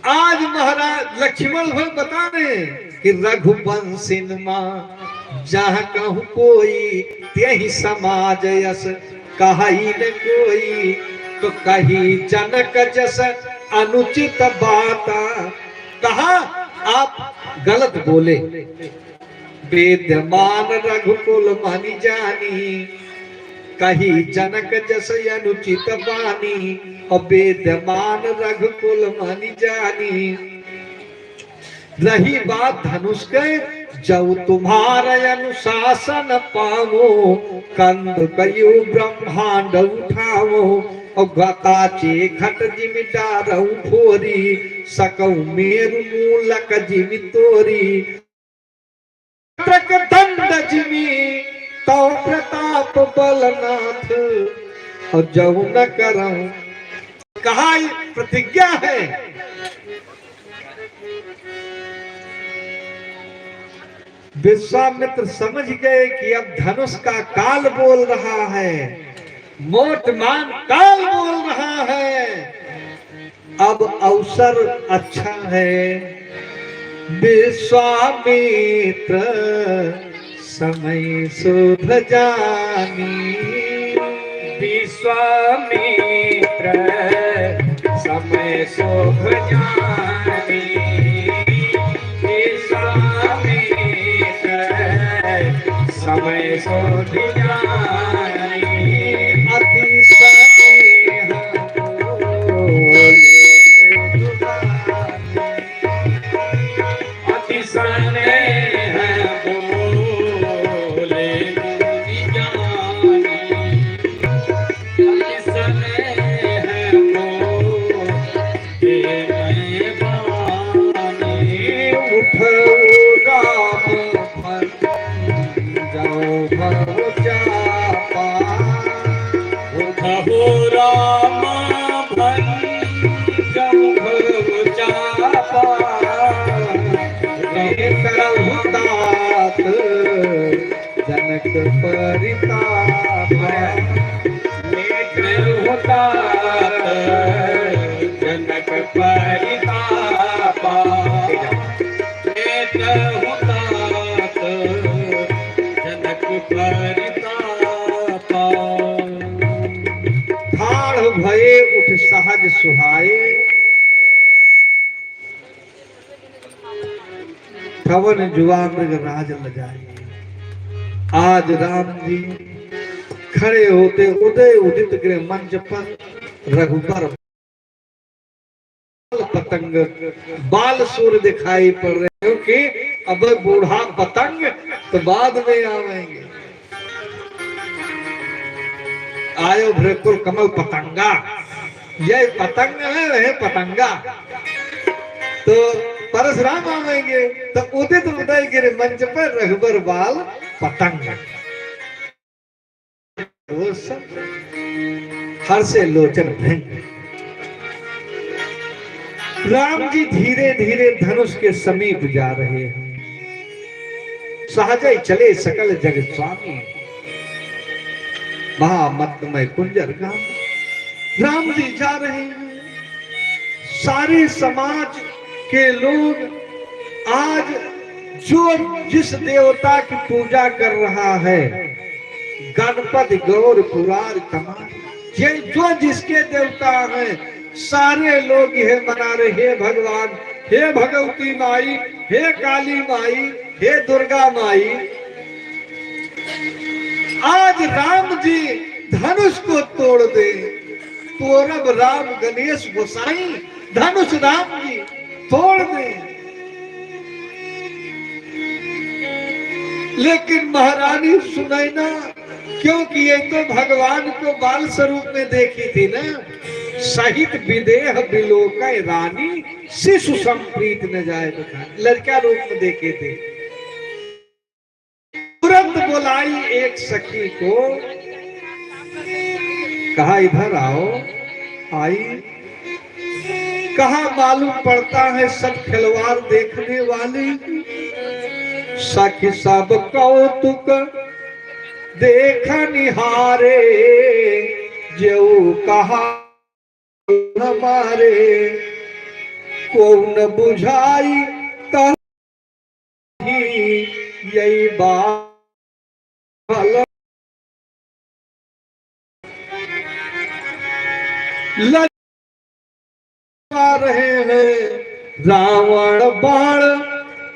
आज महाराज लक्ष्मण भर बता रहे हैं कि "रघुवंशिन मा जहाँ कहूँ कोई, त्यही समाज यस कहई न कोई।" तो कही जनक जस अनुचित बात, कहा, "आप गलत बोले।" "विद्यमान रघुकुल मनि जानी, कही जनक जस अनुचित बानी।" और "विद्यमान रघुकुल मनि जानी।" रही बात धनुष के, जउ तुम्हार अनुशासन पावो, कंद कयउ ब्रह्मांड उठावो। अउ गता चेखट जिमि डारउ फोरी, सकउ मेरु मूलक जिमि तोरी। त्रक दंड जिमि तउ प्रताप बलनाथ, अउ जउ न करउ। कहा, ये प्रतिज्ञा है। विश्वामित्र समझ गए कि अब धनुष का काल बोल रहा है, मोटमान काल बोल रहा है, अब अवसर अच्छा है। विश्वामित्र समय शोभ जानी। विश्वामित्र समय शोभ जानी। विश्वामित्र समय शोभ जानी। अति स्नेह बोले मृदु गानी। अति स्नेह बोले मुनि जानी। अति स्नेह बोले मैं बानी। उठउ राम भंजउ भव चापा। उठउ राम भंजउ भव चापा। लेत रहु तात जनक परितापा। लेत रहु तात जनक परितापा। लेत रहु तात जनक परितापा। ठाढ़ भए उठ सहज सुहाए। ठवन जुवा मृगराज लजाए। आज राम जी खड़े होते उदय उदित गृह मंच पर रघुबर बाल पतंग, बाल सूर दिखाई पड़ रहे हो कि अब बूढ़ा पतंग तो बाद में आवेंगे। आयो भ्रकुल कमल पतंगा, ये पतंग है, वह पतंगा। तो परशुराम आवेंगे, तो उदित उदय गिर मंच पर रघुबर बाल पतंग। वो सब हर्षे लोचन भृंग। राम जी धीरे धीरे धनुष के समीप जा रहे हैं। सहजइ चले सकल जग स्वामी, महामत मय कुंजर गामी। राम जी जा रहे हैं, सारे समाज के लोग आज जो जिस देवता की पूजा कर रहा है, गणपति गौर पुरार कमार, ये जो जिसके देवता हैं, सारे लोग ये मना रहे, "हे भगवान, हे भगवती माई, हे काली माई, हे दुर्गा माई, आज राम जी धनुष को तोड़ दे।" तोड़ब राम गणेश गोसाई, धनुष राम जी तोड़ दे। लेकिन महारानी सुनैना, क्योंकि ये तो भगवान को बाल स्वरूप में देखी थी ना, सहित विदेह बिलोकै रानी, शिशु सम प्रीत न जाय बखानी, लड़का रूप में देखे थे। तुरंत बुलाई एक सखी को, कहा, "इधर आओ।" आई। कहा, "मालूम पड़ता है सब खिलवाड़ देखने वाली।" सखी सब कौतुक देखा निहारे, जेऊ कहा हमारे, कौन बुझाई कही यही बात। लगा रहे हैं रावण बाण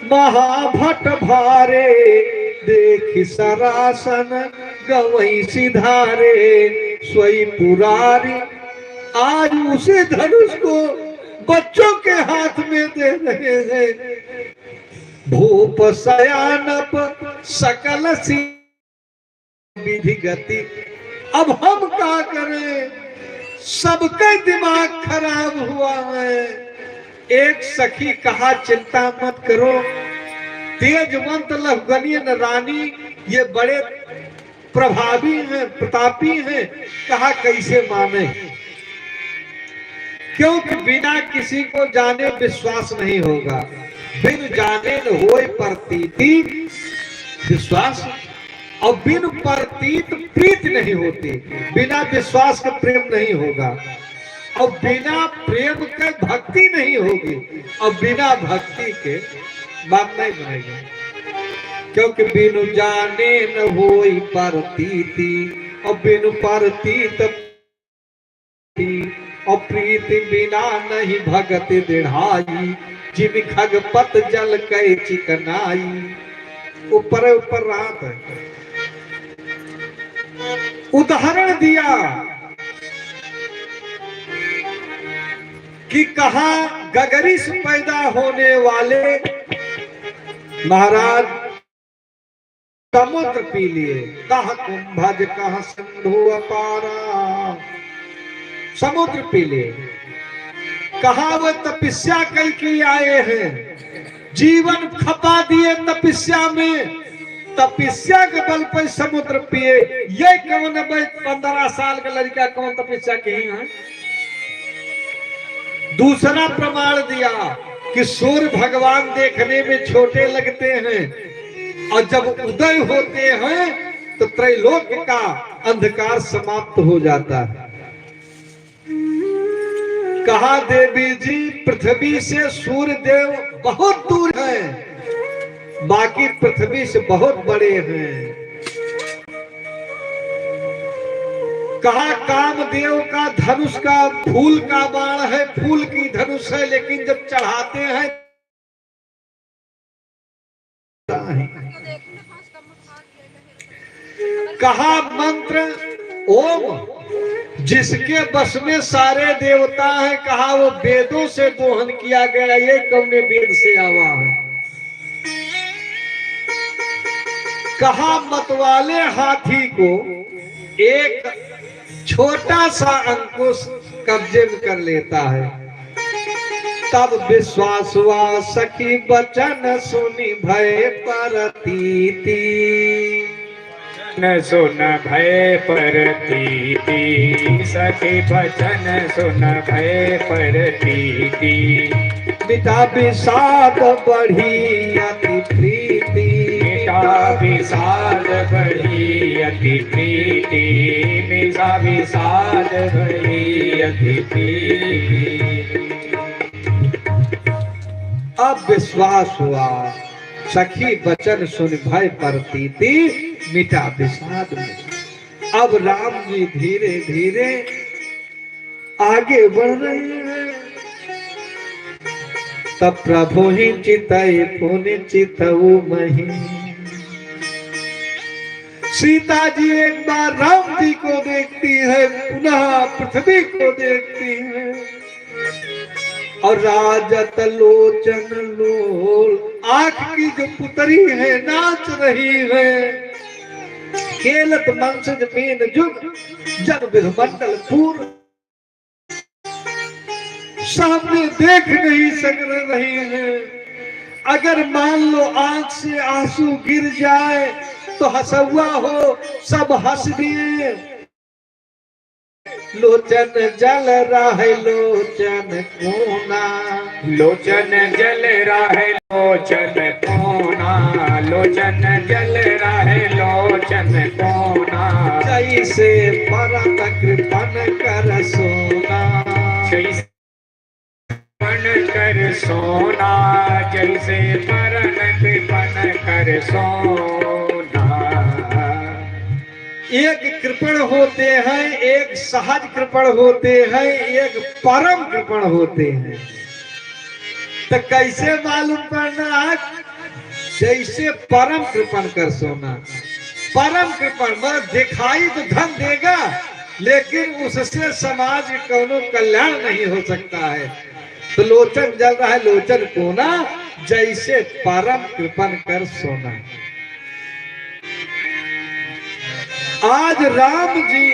महाभट भारे, देखि सरासन गवई सिधारे, सोई पुरारी। आज उसी धनुष को बच्चों के हाथ में दे रहे हैं। भूप सयानप सकल सी विधि गति। अब हम का करें, सबके दिमाग खराब हुआ है। एक सखी कहा, "चिंता मत करो, तेजवंत लहुगनियन रानी ये बड़े प्रभावी हैं, प्रतापी हैं।" कहा, "कैसे माने?" क्योंकि बिना किसी को जाने विश्वास नहीं होगा, बिन जाने न होय प्रतीति विश्वास, और बिन प्रतीत प्रीत नहीं होती, बिना विश्वास के प्रेम नहीं होगा, और बिना प्रेम के भक्ति नहीं होगी, और बिना भक्ति के बात नहीं बनेगी। क्योंकि बिनु जाने न होई प्रतीति, और बिनु प्रतीत और प्रीति बिना नहीं भगति दृढ़ाई, जिम खगपत जल कै चिकनाई। ऊपर ऊपर रात है। उदाहरण दिया कि कहा गगरी से पैदा होने वाले महाराज समुद्र पी लिए, कहाँ कुंभज कहाँ सिंधु अपारा, समुद्र पी लिए। कहाँ वो तपस्या करके आए हैं, जीवन खपा दिए तपस्या में, तपस्या के बल पर समुद्र पिए। ये कौन है भाई, पन्द्रह साल का लड़का कौन तपस्या किए हैं? दूसरा प्रमाण दिया कि सूर्य भगवान देखने में छोटे लगते हैं और जब उदय होते हैं तो त्रैलोक्य का अंधकार समाप्त हो जाता है। कहा देवी जी, पृथ्वी से सूर्य देव बहुत दूर हैं, बाकी पृथ्वी से बहुत बड़े हैं। कहा कामदेव का धनुष का फूल का बाण है, फूल की धनुष है, लेकिन जब चढ़ाते हैं, कहा मंत्र ओम, जिसके बस में सारे देवता हैं, कहा वो वेदों से दोहन किया गया, ये कौने वेद से आवा है? कहा मतवाले हाथी को एक छोटा सा अंकुश कब्जे में कर लेता है। तब विश्वास हुआ सखी वचन सुनि भय परतीति। न सुन भय परतीति, सखी वचन सुन भय परतीति। मिटा विषाद बढ़ी अति प्रीति। मिटा विषाद बढ़ी अति प्रीति, मिटा विषाद बढ़ी अति प्रीति। अब विश्वास हुआ, सखी वचन सुनि भय परतीति, मिटा विषाद बढ़ी। अब राम जी धीरे धीरे आगे बढ़ रहे हैं। तब प्रभु ही चितई पुनि चितऊ मही। सीता जी एक बार राम जी को देखती है, पुनः पृथ्वी को देखती है। और राजत लोचन लोल, आँख की जो पुतरी है, नाच रही है। खेलत मंसज मीन जुग, जग विधु मंडल पूर। सामने देख नहीं सक रहे हैं। अगर मान लो आँख से आंसू गिर जाए तो हंसुआ हो, सब हंस दिए। लोचन जल रहे लोचन कोना। लोचन जल रहे लोचन कोना, लोचन जल रहे लोचन कोना। जैसे परम कृपण कर सोना। जैसे कृपण कर सोना, जैसे परम कृपण कर सोना। एक कृपण होते हैं, एक सहज कृपण होते हैं, एक परम कृपण होते हैं। तो कैसे मालूम पड़ना आज? जैसे परम कृपण कर सोना। परम कृपण मतलब दिखाई तो धन देगा, लेकिन उससे समाज के कौनो कल्याण नहीं हो सकता है। तो लोचन जल रहा है लोचन कोना, जैसे परम कृपन कर सोना। आज राम जी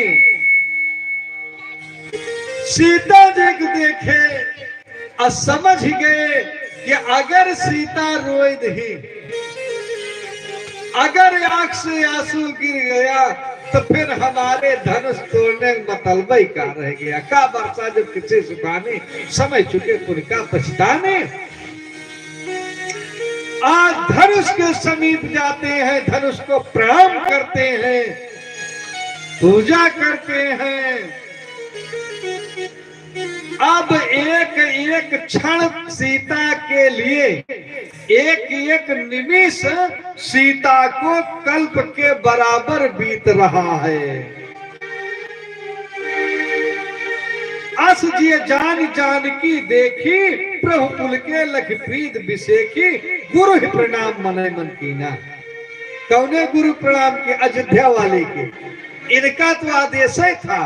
सीता जी को देखे और समझ गए कि अगर सीता रोए दही, अगर आंख से आंसू गिर गया, तो फिर हमारे धनुष तोड़ने का मतलब ही का रह गया? का बरसा जब किसी सुखाने, समय चुके पुन का पछताने। आज धनुष के समीप जाते हैं, धनुष को प्रणाम करते हैं, पूजा करते हैं। अब एक एक क्षण सीता के लिए, एक एक निमिष सीता को कल्प के बराबर बीत रहा है। अस जिय जान जानकी देखी, प्रभु पुलके लखि प्रीत बिसेखी, गुरु ही प्रणाम मनहि मन कीन्हा। कौने गुरु प्रणाम के? अयोध्या वाले के। इनका तो आदेश ही था,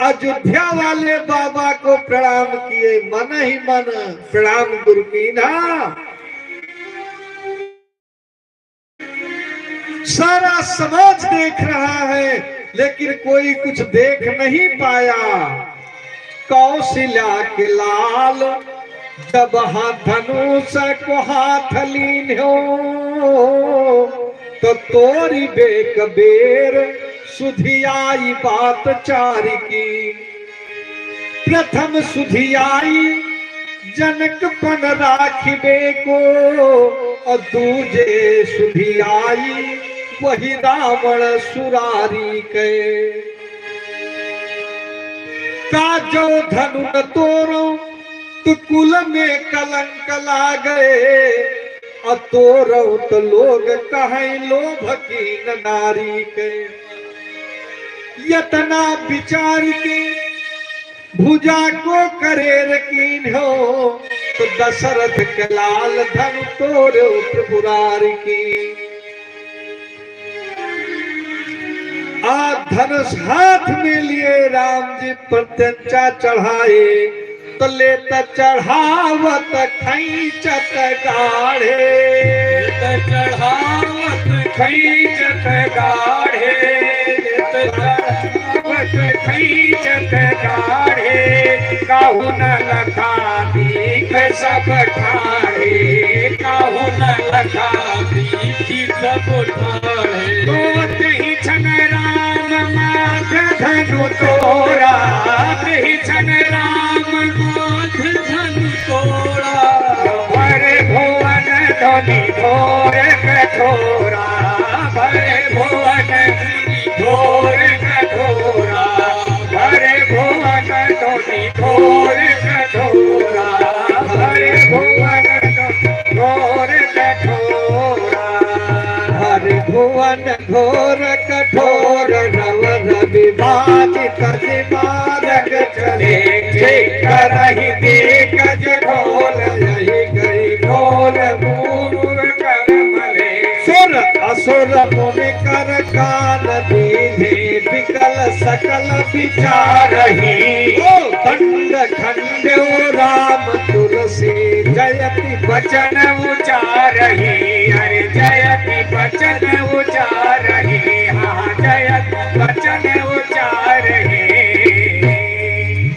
अयोध्या वाले बाबा को प्रणाम किए, मनहि मन प्रणाम गुरु कीन्हा। सारा समाज देख रहा है, लेकिन कोई कुछ देख नहीं पाया। कौशल्या के लाल जब हाथ धनुष को हाथ लीन्हो, तो तोरि बेक बेर सुधि आई बात चारिकी। प्रथम सुधि आई जनकपन राखिबे को, और दूजे सुधि आई वही रावण सुरारी के। का जो धनु न तोरो तो कुल में कलंक लागे, और तोरो तो लोग कहे लोभ कीन नारी के। यतना विचार के भुजा को करेर कीन्हो, तो दशरथ के लाल धनु तोरो प्रभु रारिकी। आ धनुष हाथ में लिए राम जी प्रत्यंचा चढ़ाए, तो लेत चढ़ावत खींचत गाढ़े। लेत चढ़ावत खींचत गाढ़े, लेत चढ़ावत खींचत गाढ़े, काहू न लखा दीख सब ठाढ़े, काहू न लखा दीख सब ठाढ़े। तोतहि छन राम माथ धनु तोरा, तोतहि छन राम माथ धनु तोरा। भरे भुवन ध्वनि घोर कठोरा, भरे भुवन ध्वनि घोर कठोरा, भरे भुवन ध्वनि घोर कठोरा, भरे भुवन ध्वनि घोर कठोरा। भरे भुवन घोर कठोर रव रवि बाजि तजि मारग चले। जे करहि दिग्गज ढोल यहि गइ ढोल मूर कर मले। सुर असुर मुनि कर कान दीन्हे विकल सकल विचारहि। ओ दंड खंड ओ राम तुलसी जयति बचन उचारहि, अरे जयति बचन उचारहि, हाँ जयति बचन उचारहि।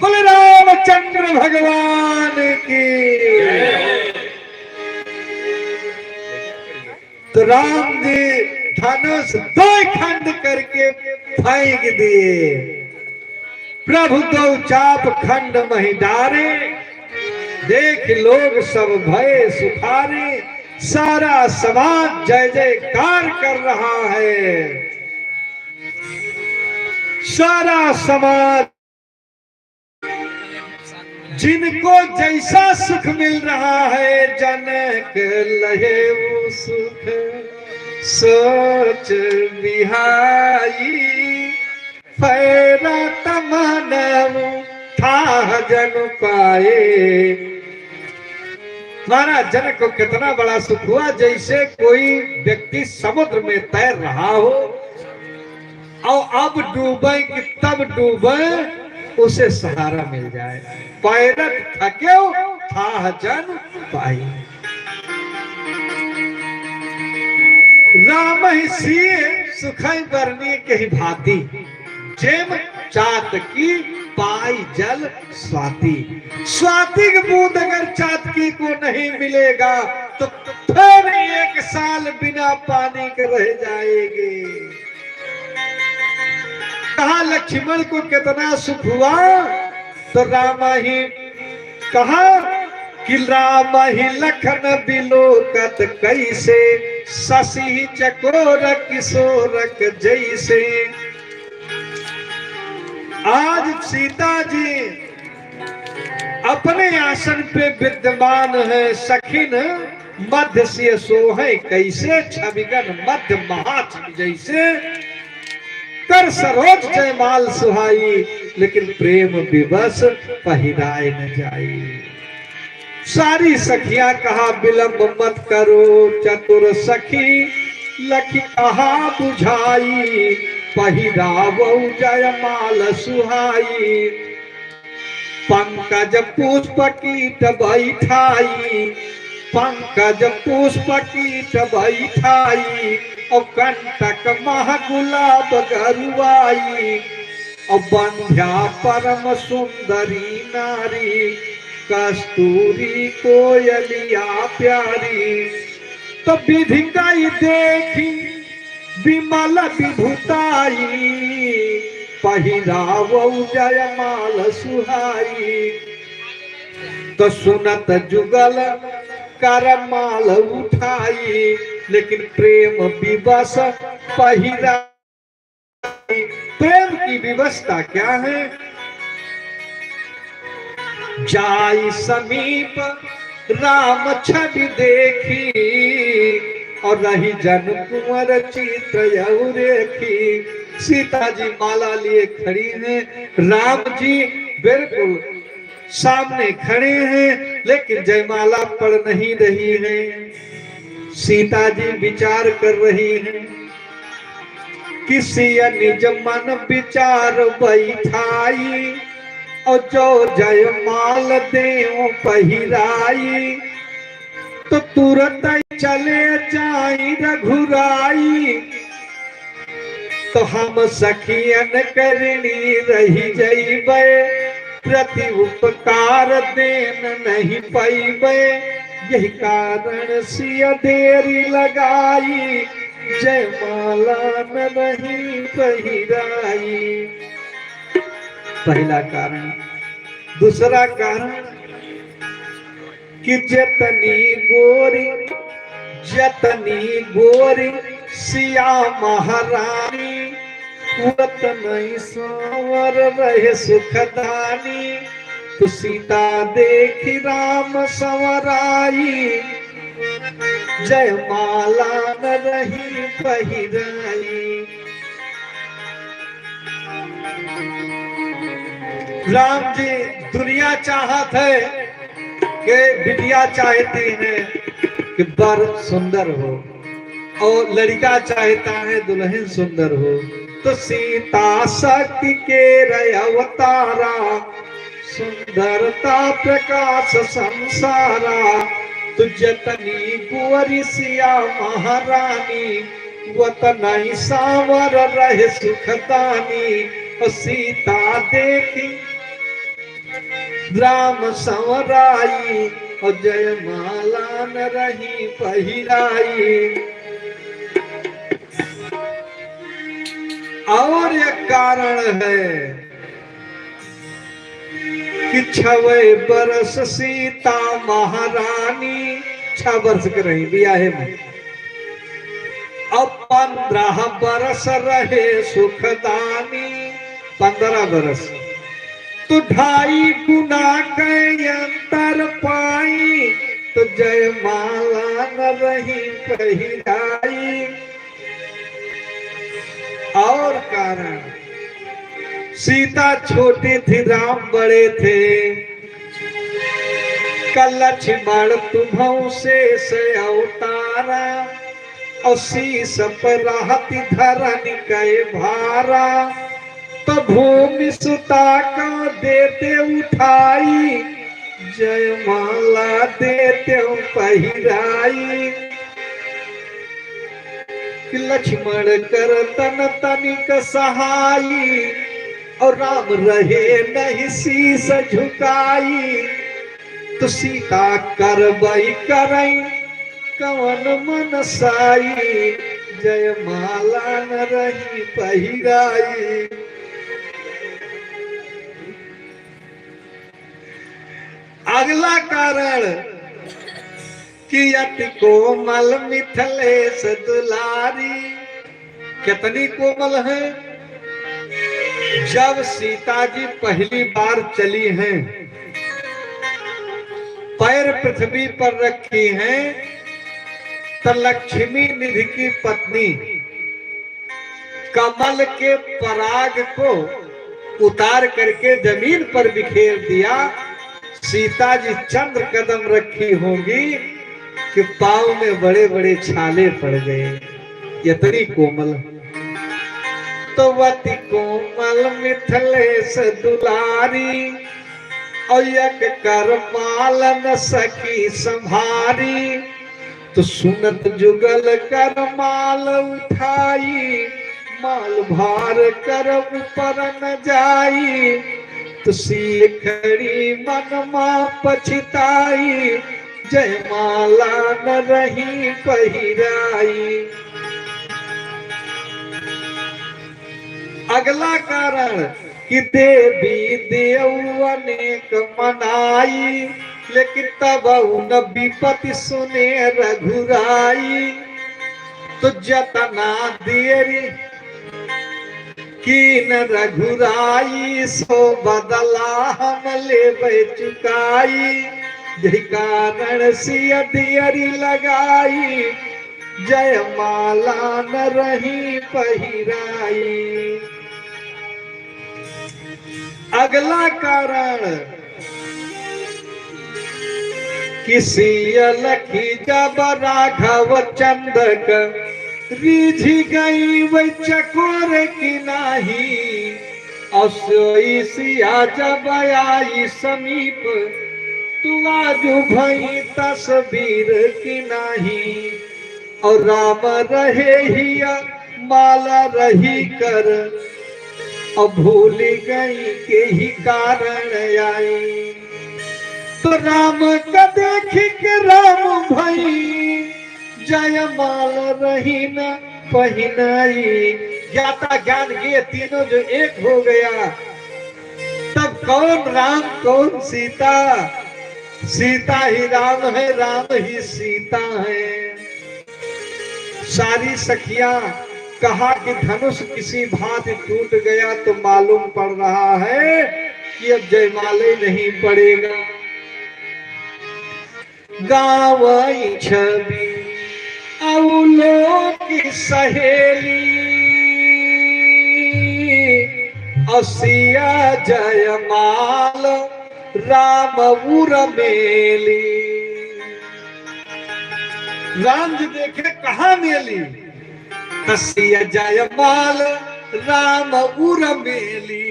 बोले रामचंद्र भगवान की। तो राम जी धनुष दो खंड करके फेंक दिए। प्रभु दो चाप खंड महि डारे, देख लोग सब भए सुखारे। सारा समाज जय जयकार कर रहा है। सारा समाज, जिनको जैसा सुख मिल रहा है, जनक लहे वो सुख सोच बिहाई। पैरा तमनऊ थाह जनु पाए। महाराज, जनक को कितना बड़ा सुख हुआ, जैसे कोई व्यक्ति समुद्र में तैर रहा हो और अब डूबे कि तब डूबे, उसे सहारा मिल जाए। पैरत थकेउ थाह जन पाई। रामहिं सीय सुखहिं बरनी केहि भाँति, जेम चातकी पाई जल स्वाति। स्वाति के बूंद अगर चातकी को नहीं मिलेगा तो फिर एक साल बिना पानी के रह जाएंगे। कहा लक्ष्मण को कितना सुख हुआ, तो रामहिं कहा कि रामहिं लखन बिलोकत कैसे, शशिहिं चकोर किशोरक जैसे। आज सीता जी अपने आसन पे विद्यमान है, सखिन मध्य सिय सोहैं कैसे, छविगन मध्य महाछवि जैसे। कर सरोज जयमाल सुहाई, लेकिन प्रेम विवश पहिराए न जाई। सारी सखियां कहा विलंब मत करो, चतुर सखी लखि कहा बुझाई, पहिरावउ जयमाल सुहाई। पंकज पुष्प कीट बैठाई, पंकज पुष्प कीट बैठाई, और कंटक मह गुलाब गरुआई, और बंध्या परम सुंदरी नारी, कस्तूरी कोयलिया प्यारी। तो विधि कई देखी विमल विभुताई, पहिरावउ जयमाल सुहाई। तो सुनत जुगल कर माल उठाई, लेकिन प्रेम विवश पहिरा। प्रेम की विवशता क्या है? जाई समीप राम छवि देखी, और रही जन कुंवर चित अउ रेखी। सीता जी माला लिए खड़ी हैं, राम जी बिल्कुल सामने खड़े हैं, लेकिन जयमाला पड़ नहीं रही है। सीता जी विचार कर रही हैं कि सिय निज मन विचार बैठाई, और जो जयमाल देउँ पहिराई, तो तुरत चले जाई रघुराई। तो हम सखियन के ऋणी रहि जइबे, प्रति उपकार देन नहीं पइबे। यही कारण सिय देरी लगाई, जयमाला न रही पहिराई। पहिला कारण। दूसरा कारण कि जतनी गोरी, जतनी गोरी सिया महारानी, वतनई साँवर रहे सुखदानी। तो सीता देखि राम सँवराई, जयमाला न रही पहिराई। राम जी, दुनिया चाहत है कि बिटिया चाहती है कि बर सुंदर हो और लड़का चाहता है दुल्हन सुंदर हो। तो सीता शक्ति केर अवतारा, सुंदरता प्रकाश संसारा। तो जतनी गोरी सिया महारानी, वतनई साँवर रहे सुखदानी। ओ सीता देखि राम सँवराई, ओ जयमाला न रही पहिराई। और एक कारण है कि छवै बरस सीता महारानी, छह बरस के रही बियाहे में। अब पन्द्रह बरस रहे सुखदानी, पन्द्रह बरस। तो ढाई गुना के अंतर पाई, तो जयमाला न रही पहिराई। और कारण, सीता छोटी थी, राम बड़े थे। कल लक्ष्मण तुम्हउँ शेष अवतारा, और शीश पर रहति धरनि कै भारा। तो भूमि सुता का देते उठाई, जयमाला देते पहिराई। कि लक्ष्मण कर तन तनिक सहाई, और राम रहे नहीं शीस झुकाई। तो सीता करबई करई कवन मनसाई, जयमाला न रही पहिराई। अगला कारण कि अति कोमल मिथिलेश दुलारी। कितनी कोमल है। जब सीता जी पहली बार चली हैं, पैर पृथ्वी पर रखी हैं, तो लक्ष्मी निधि की पत्नी कमल के पराग को उतार करके जमीन पर बिखेर दिया। सीता जी चंद्र कदम रखी होंगी कि पाँव में बड़े बड़े छाले पड़ गए, इतनी कोमल। तो अति कोमल मिथिलेश दुलारी, और एक कर माल न सकी संभारी। तो सुनत जुगल कर माल उठाई, माल भार कर ऊपर न जाई। तो सीखड़ी मन मा पछताई, जयमाला न रही पहिराई। अगला कारण कि देवी देव अनेक मनाई, लेकिन तब न विपति सुने रघुराई। तो जतना देरी कीन रघुराई, सो बदला हम लेबै चुकाई। यही कारण सिय देरी लगाई, जयमाला न रही पहिराई। अगला कारण कि सिय लखी जब राघव चंदक, रीझि गई वै चकोर की नाही। असोई सिया जब आई समीप, तू आजु भई तस्वीर की नाही। और राम रहे हिया माला रही कर, अब भूल गई के ही कारण आई। तो राम का देखी के राम भई, जयमाल रही न पहिनाई। ज्ञाता ज्ञान गेय तीनों जो एक हो गया, तब कौन राम कौन सीता? सीता ही राम है, राम ही सीता है। सारी सखियां कहा कि धनुष किसी भांति टूट गया तो मालूम पड़ रहा है कि अब जयमाले नहीं पड़ेगा। गावई छवि अउलो की सहेली, असिया जयमाल राम उर मेली। राम जी देखे कहाँ मेली, तसिया जयमाल राम उर मेली।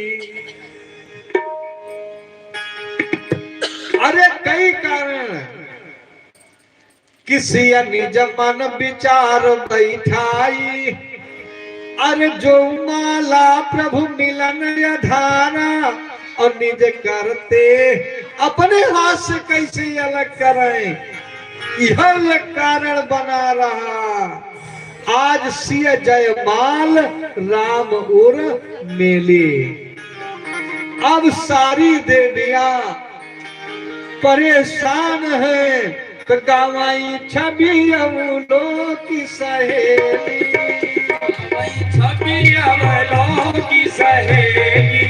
अरे कई कारण, किसिया निज मन विचार बैठाई। अरे जो माला प्रभु मिलन अधारा, और निज करते अपने हाथ से कैसे अलग करें, यह एक कारण बना रहा। आज सिय जयमाल राम उर मेली। अब सारी देवियां परेशान हैं, तो गावई छवि अउलो की सहेली। गावई छवि अउलो की सहेली।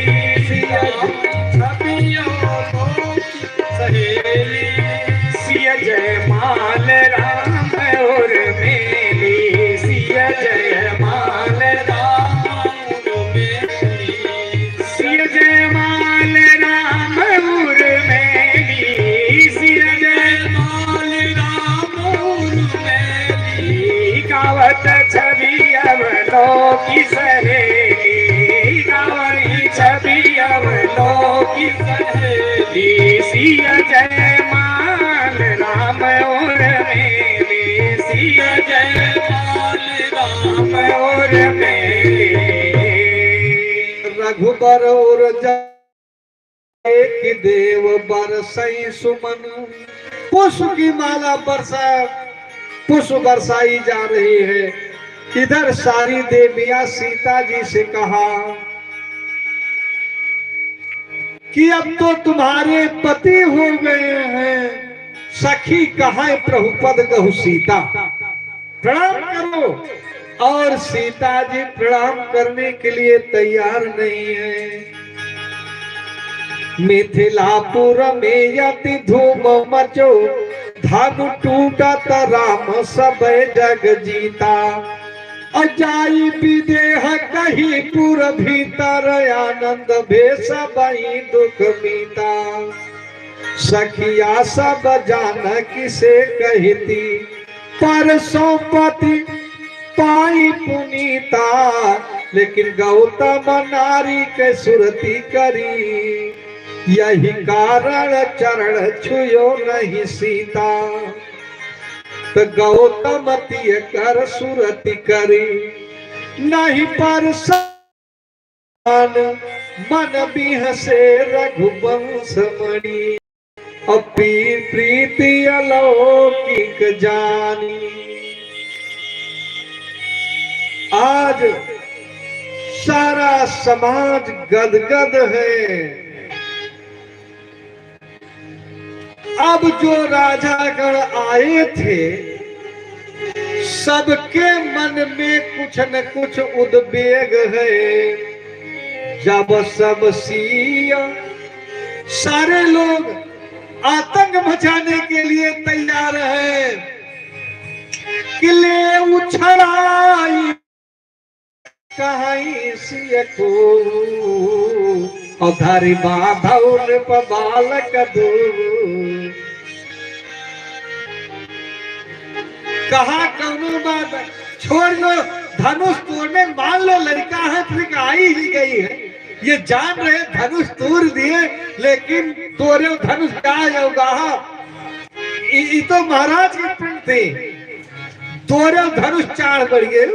सिय छवि अउलो की सहेली। सिय जयमाल राम उर मेली। सिय जयमाल राम उर मेली। सिय जयमाल राम उर मेली। सिय जयमाल राम उर मेली। गावत छवि अवलो की सहेली। गावई छवि अवलो की सहेली। सिय जयमाल राम उर मेली। सिय जयमाल राम रघुबर और जाए कि देव बरसई सुमन। पुष्प की माला बरसा, पुष्प बरसाई जा रही है। इधर सारी देवियां सीता जी से कहा कि अब तो तुम्हारे पति हो गए हैं, सखी कहाँ प्रभुपद गहु सीता, प्रणाम करो। और सीता जी प्रणाम करने के लिए तैयार नहीं है। मिथिलापुर में अति धूम मचो, धनु टूटत राम सब जग जीता। अजाई विदेह कही पुर भीतर, आनंद भे सबही दुख मीता। सखिया सब जानकी से कहिती, परसों पति पाई पुनीता। लेकिन गौतम नारी के सुरती करी, यही कारण चरण छुयो नहीं सीता। तो गौतम तिय कर सुरति करी, नहीं परसान मन बिहसे रघुवंश मणि। अब पीर प्रीति अलौकिक जानी। आज सारा समाज गदगद है। अब जो राजागण आए थे, सबके मन में कुछ न कुछ उद्वेग है। जब सब सिया, सारे लोग आतंक मचाने के लिए तैयार हैं कि ले उछड़ाई कहाई सिय को, और धारी बांधौन प बालक दो। कहा कौनो बात, छोड़ लो धनुष तोड़ने, मान लो लड़का है, फिर आई ही गई है। ये जान रहे धनुष तोड़ दिए, लेकिन तोरे धनुष का होगा? इ, इ तो महाराज के पिंड थे, तोरे धनुष चाढ़ बढ़ गए।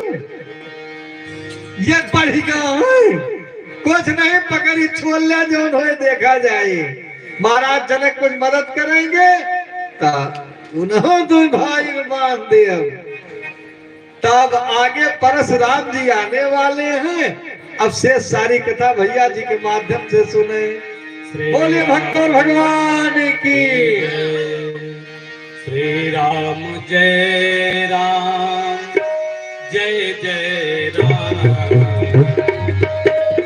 ये बढ़ गया है। कुछ नहीं, पकड़ी छोड़ ले, जो होए देखा जाए। महाराज जनक कुछ मदद करेंगे तो उन्हों दो भाई मान दे। अब तब आगे परशुराम जी आने वाले हैं। अब शेष सारी कथा भैया जी के माध्यम से सुने। श्री बोलिए भक्तों भगवान की। श्री राम जय राम, जय जय राम।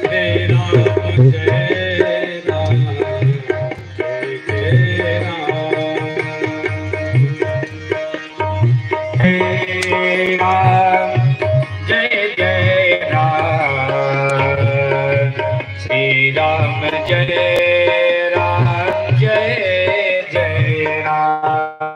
श्री राम जय राम, जय जय राम। श्री राम जय जय राम, श्री राम जय राम, जय जय राम।